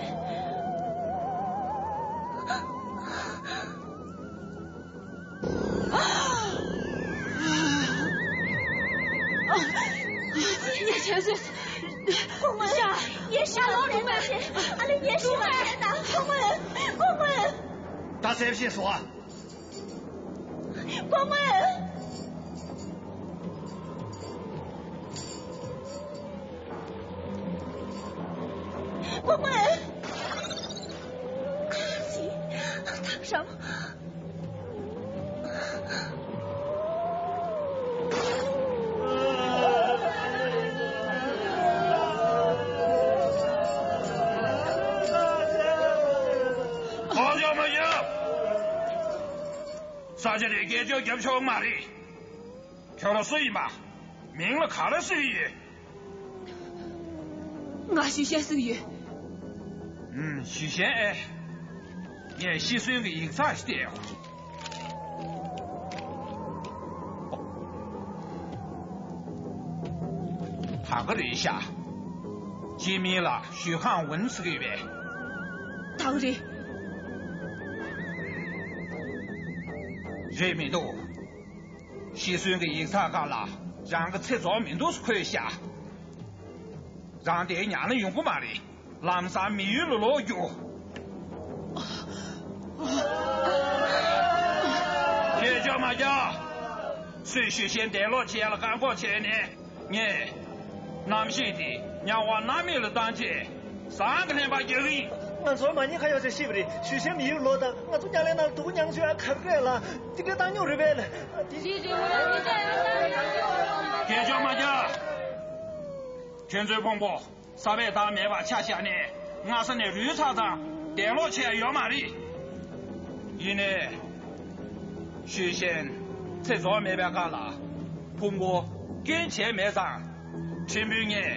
ངས་བྱས་སོང་། སྐུ་ངོ། ཡ། ཡ། ཤ་ལོག་རུང་མ་བྱེད། ཨ་ལེ། ངས་ཤི་བ་བྱས་ན་སྐུ་ངོ། སྐུ་ངོ། ད་སེམས་ཤེས་སོང་ཨ། སྐུ་ངོ། སྐུ་ངོ། ཨ་ཙི། ཐག་རིང་། ཐོག་ཅོག་མ་རྒྱབ། ས་ཆ་དེ་སྐད་ཅོག་རྒྱབ་ཆོག་མ་རེད། ཁྱོད་རང་སུ་ཡིན་པ། མིང་ལ་ག་རེ་ཟེར་གྱི་ཡོད། ང་ཞུ་ཤེས་སུ་ཡོད། ཨུམ། ཞུ་ཤེས་ཨེ། ངས་ཤི་གསོན་གྱི་ཡིག་ཚགས་ཤིག་བལྟས་ཡོང་། ད་ག་རེད་ཤག་སྤྱི་མིང་ལ་ཞུས་ཁང་ཝུན་ཟེར་གྱི་ཡོད་པས། ད་ག་རེད། རེད་མི་འདུག་ཤི་གསོན་གྱི་ཡིག་ཚགས་ཁང་ལ་རང་གི་ཚེ་རྫོགས་མི་འདུག་ཟེར་འཁོད་ཤག་རང་དེ་ཉར་ན་ཡོང་གི་མ་རེད། ལམ་སང་མི་ཡུལ་ལ་ལོག་རྒྱུགས། སྐད་ཅོག་མ་རྒྱབ། སུས་ཞུས་ཤེས་འདས་ལོག་བྱེད་ཡ་ལ་བཀག་འགོག་བྱས་ནས། ངས་རྣམ་ཤེས་དེ་དམྱལ་བ་མནར་མེད་ལ་བཏང་རྗེས་ཟངས་ཀྱི་ལྷན་པ་རྒྱག་གི་ཡིན། ང་ཚོ་མ་ཉེས་ཁ་ཡོད་ཚད་ཤི་བ་རེད། ཞུས་ཤེས་མི་ཡུལ་ལོག་དང་ང་ཚོ་དམྱལ་བའི་ནང་ལ་སྡུག་གུ་མྱངས་བྱུང་ཡ་ག་རེ་རེད་ལ། དེ་འདྲའི་བཏང་སྙོམས་རེད་པས། དེ་རེད་རེད། ངོ་ལ་མི་འདྲ་ཡ་བཏང་སྙོམས་ཡོད། སྐད་ཅོག་མ་རྒྱབ། ཁྱོད་ཚོའི་ཕུང་པོ་ས་བས་བཏང་མེད་པར་ཆ་བཞག་ནས་སྔ་ས་ནས་རུལ་ཚར་ཙང་འདས་ལོག་བྱས་ཡ་ཡོད་མ་རེད། ཡིན་ནའི། ཞུས་ཤེས་ཚེ་རྫོགས་མེད་པའི་སྒང་ལ་ཕུང་པོ་སྐྱོན་བྱས་མེད་ཙང་། ཕྲན་བུ་ངས་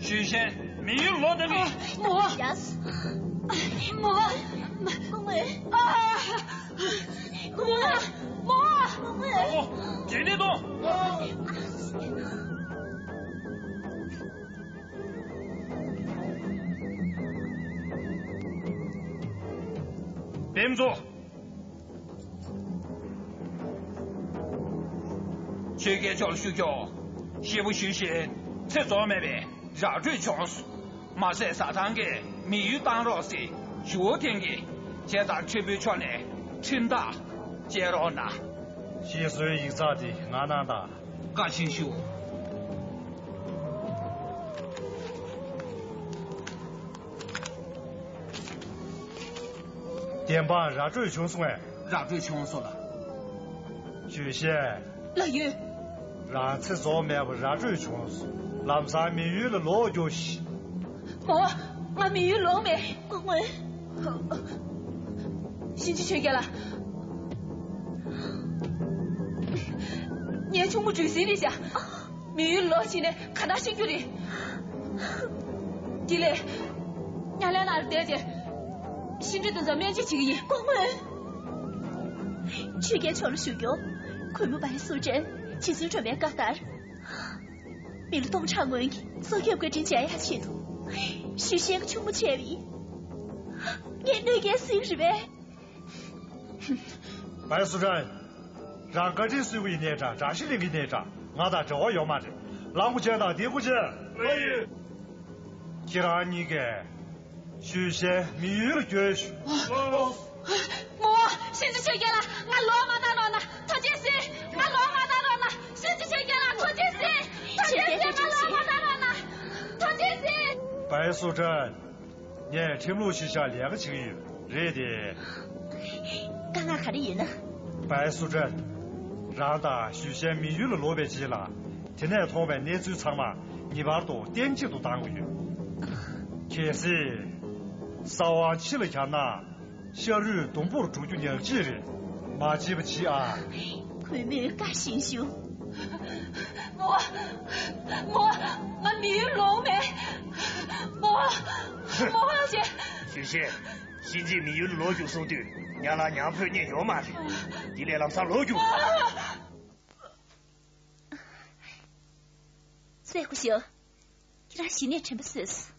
ཞུས་ཤེས་མི་ཡུལ་ལོག་བཏང་གི། མོ། ཡ། མོ། སྐུ་ངོ། ཨ། སྐུ་ངོ། མོ། སྐུ་ངོ། ཨོ། དེ་ནས་དང་། བེམ་ཚོ། ཆོས་རྒྱལ་མཆོག་ལ་ཞུ་རྒྱུ། སྐྱེས་བུ་ཞུས་ཤེས་ཚེ་རྫོགས་མེད་པའི་ར་སྤྲོད་བྱུང་སོང་། མ་ཟད་ཟ་ཐང་གིས་མི་ཡུལ་བཏང་རོགས་ཟེར་ཞུ་བོ་འཐེན་གྱིས། བྱས་ཙང་ཁྲི་པའི་ཕྱོགས་ནས་ཁྲིམས་ཐག་བཅད་རོགས་གནང་། ཤི་གསོན་ཡིག་ཚགས་དེ་ང་གནང་དང་། བཀའ་དྲིན་ཞུ། བདེན་དཔང་ར་སྤྲོད་བྱུང་སོང་ངས། ར་སྤྲོད་བྱུང་སོང་ལ། ཞུས་ཤེས། ལགས་ཡོད། རང་ཚེ་རྫོགས་མེད་པར་ར་སྤྲོད་བྱུང་སོང་། ལམ་སང་མི་ཡུལ་ལ་ལོག་རྒྱུགས་ཤིག་མོ། ང་མི་ཡུལ་ལོག་མེད། སྐུ་ངོ། གཤིན་རྗེ་ཆོས་རྒྱལ་ལགས། ངའི་ཆུང་མོ་གྲུ་གཟིངས་རེད་བཞག་མི་ཡུལ་ལོག་ཕྱིན་ནས་ག་ན་ཤི་རྒྱུ་རེད། དེ་ལས། དམྱལ་བའི་ནང་ལ་བསྡད་དེ། ཤི་འདྲེ་དུ་ཚོ་སྨན་བཅོས་བྱེད་ཀྱི་ཡིན། སྐུ་ངོ། ཆོས་རྒྱལ་མཆོག་ལ་ཞུ་རྒྱུ། གུས་མོ་བའི་སུ་ཅན་རྗེ་བཙུན་སྒྲོལ་མའི་བཀའ་ལྟར། མི་ལོ་སྟོང་ཕྲག་སྔོན་གྱི་གསོལ་འདེབས་བཀའ་དྲིན་འཇལ་ཡག་ཆེད་དུ། ཞུས་ཤེས་ཀྱི་ཆུང་མོ་བྱས་པ་ཡིན། ངས་གནོད་སྐྱེལ་སྲིད་རེད་པས། བའི་སུ་ཅན། རང་བཀའ་དྲིན་གསོ་གི་ཡིན་ནའི་འདྲ། དགྲ་ཤ་ལེན་གི་ཡིན་ནའི་འདྲ། ང་དང་འབྲེལ་བ་ཡོད་མ་རེད། ལམ་སྒོ་ཅན་དང་སྡེ་སྒོ་ཅན། ལགས་ཡོད། ཁྱེད་རང་གཉིས་ཀས་ཞུས་ཤན་མི་ཡུལ་ལ་བསྐྱོད་ཤོག་མོ། ཤིན་ཏུ་ཆོས་རྒྱལ་ལགས། ང་ལོག་མ་བཏང་རོགས་གནང་། ཐུགས་རྗེ་གཟིགས། ང་ལོག་མ་བཏང་རོགས་གནང་། ཤིན་ཏུ་ཆོས་རྒྱལ་ལགས། ཐུགས་རྗེ་གཟིགས། ཐུགས་རྗེ་གཟིགས། ང་ལོག་མ་བཏང་རོགས་གནང་། ཐུགས་རྗེ་གཟིགས། བའི་སུ་ཁྲན། ངས་ཁྲིམས་ལུགས་ཤེས་བྱ་ལས་ཀ་བྱེད་ཀྱི་ཡོད། རེད་དེ། དཀའ་ངལ་ག་རེ་ཡོད་ན། བའི་སུ་ཁྲན། རང་དང་ཞུས་ཤན་མི་ཡུལ་ལ་ལོག་པའི་རྗེས་ལ། དེ་ནས་མཐོང་བའི་གནས་ཚུལ་ཚང་མ་ངེས་པར་དུ་གཏན་གཅིག་ཏུ་བཏང་དགོས་ཡོད། གལ་སྲིད། གསང་བ་ཕྱི་ལ་གྱར་ན། ཤ་རུས་བསྡོམས་པོར་འགྲོ་རྒྱུ་ཉག་གཅིག་རེད། མ་བརྗེད་པ་གྱིས་ཨ། གུས་མོས་བཀའ་བཞིན་ཞུ། མོ། མོ། ང་མི་ཡུལ་ལོག་མེད། མོ། མོ་ཨ་ཅེ། ཞུས་ཤན། གཤིན་རྗེ་མི་ཡུལ་ལོག་རྒྱུགས་སོང་དུས་ཉ་ལ་ཉ་ཕོད་རྙེད་ཡོད་མ་རེད། དེ་ལས་ལམ་སང་ལོག་རྒྱུགས། སྲས་སྐུ་ཞབས། ཁྱེད་རང་གཞི་ནས་དྲན་པ་གསོས་སོང་།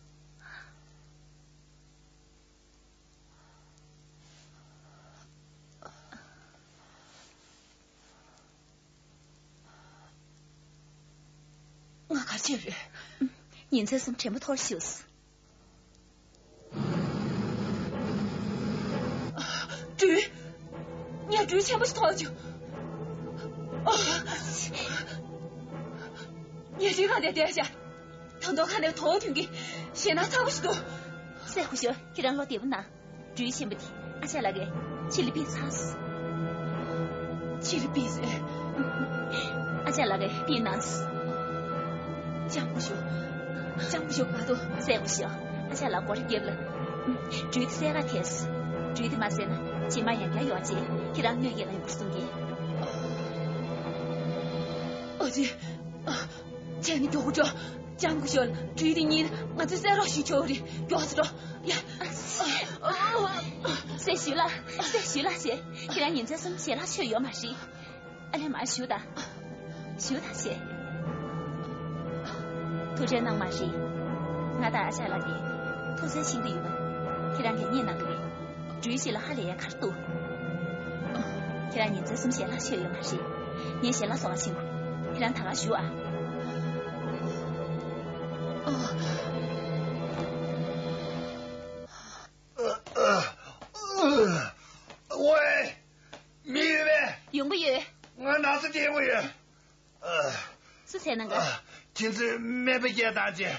ང་ག་བྱས་རེད། ཉིན་མཚན་གསུམ་དྲན་པ་འཐོར་བཅུག་སོང་། སྦྲུལ། ངས་སྦྲུལ་ཆེན་པོ་ཞིག་མཐོང་བྱུང་། ངས་རི་སྒང་དེར་བསྡད་བཞག་ད་དུང་ཁ་ནས་དོག་ཐོན་གྱི་ཞེད་སྣང་ཚ་པོ་ཞིག་འདུག་སྲས་སྐུ་ཞབས། ཁྱེད་རང་བློ་བདེ་པོ་གནང་། སྦྲུལ་ཆེན་པོ་དེ་ཨ་ཅག་ལགས་ཀྱིས་ཕྱི་ལ་ཕུད་ཚར་སོང་། ཕྱི་ལ་ཕུད་ཟེར། ཨ་ཅག་ལགས་ཀྱིས་ཕུད་གནང་སོང་། ལྕམ་སྐུ་ཞབས། ལྕམ་སྐུ་ཞབས་མ་གཏོགས། སྲས་སྐུ་ཞབས། ཨ་ཅག་ལགས་སྒོ་ར་བརྒྱབ་ལ། སྦྲུལ་དེ་བསད་ག་ཐལ་སོང་། སྦྲུལ་དེ་མ་བསད་ན་རྗེས་མ་ཡང་བསྐྱར་ཡོང་རྗེས་ཁྱེད་རང་གནོད་སྐྱེལ་གནང་ཡོང་གི་རེད་གསུང་གི། ཨ་ཅེ། ཁྱེད་ནི་མགྱོགས་པོ་འགྲོ། ལྕམ་སྐུ་ཞབས། སྦྲུལ་དེ་གཉིས་ང་ཚོའི་སྲས་རོགས་ཞུས་ཆོག་རེད། མགྱོགས་སེ་འགྲོ། ཡ། སྲས་ཞུས་ལགས། སྲས་ཞུས་ལགས་ཞེས། ཁྱེད་རང་ཉིན་མཚན་གསུམ་ཞལ་ལག་མཆོད་ཡོད་མ་རེད། ཨ་ལས་མར་བཞུགས་དང་། བཞུགས་དང་ཞེས། ཐུགས་ཁྲལ་གནང་མ་རེད། ང་དང་ཨ་ཅག་ལགས་ཀྱིས་ཐུགས་བརྩེ་ཆེན་པོ་ཡོད་པ། ཁྱེད་རང་གིས་ངེས་གནང་གི་རེད། སྦྲུལ་ཞིག་ལ་ཧ་ལས་ཡ་ག་རེ་འདུག་ཁྱེད་རང་ཉིན་མཚན་གསུམ་ཞལ་ལག་མཆོད་ཡོད་མ་རེད། ངས་ཞལ་ལག་བཟོ་ག་ཕྱིན་དགོས། ཁྱེད་རང་ད་ག་བཞུགས་ཨ། ཝེ། མི་ཡོད་པས། ཡོང་གི་ཡོད། ང་ན་ཚ་སྐྱེ་དགོས་ཡོད། སུ་བྱས་གནང་ག་ཁྱེད་ཚོས་སྨན་པ་སྐད་བཏང་རྗེས།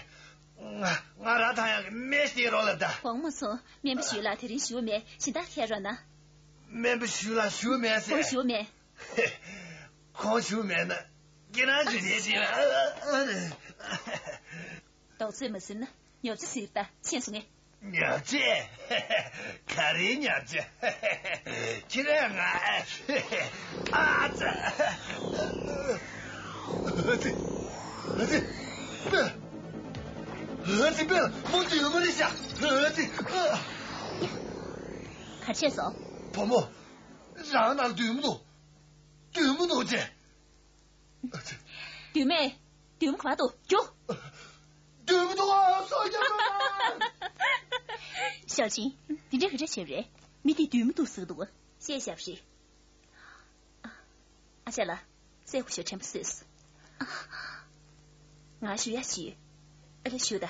ང་ང་ར་ཐང་ཡག་གི་སྨན་སྟེར་རོགས་ལབ་ད། དགོངས་མ་ཚོམ། སྨན་པ་ཞུས་ལགས་དེ་རིང་བཞུགས་མེད། གཞན་དག་ཁྱེར་རོགས་གནང་། སྨན་པ་ཞུས་ལགས་བཞུགས་མེད་ཟེར། ཁོང་བཞུགས་མེད། ཁོང་བཞུགས་མེད་ན་ཁྱེད་རང་བཞུགས་ནས་ཅི་ལ། རྡོག་རྫིས་མ་ཟིན་ན་ཉོབ་ཆ་ཟིག་ད་ཕྱིན་སོང་ངས། ཉོབ་ཆ། ག་རེའི་ཉོབ་ཆ། ཁྱེད་རང་ང་། ཨ་ཙི། ཨ་ཙི། ཨ་ཙི། ཨ་ཙི་པེ། མོ་འདི་ཡོད་མ་རེད་ཤག་ཨ་ཙི། ག་བྱས་སོང་། བུ་མོ། རང་ནང་བདུད་མོ་འདུག་བདུད་མོ་འདུག་ཅེ། བདུད་མེད། བདུད་མོ་ག་པར་འདུག་རྒྱུགས། བདུད་མོ་འདུག་ཨ། སོ་རྒྱབ་རོགས་གནང་། ཞའོ་ཆིང་། འདི་འདྲ་ག་འདྲ་བྱས་རེད། མི་དེ་བདུད་མོ་འདུག་ཟེར་གི་འདུག་བཤད་ཞབས་རེད། ཨ་ཅག་ལགས། སྲས་སྐུ་ཞབས་དྲན་པ་གསོས་སོང་། ང་ཞུ་ཡ་ཞུས། ཨ་ལས་ཞུ་ད།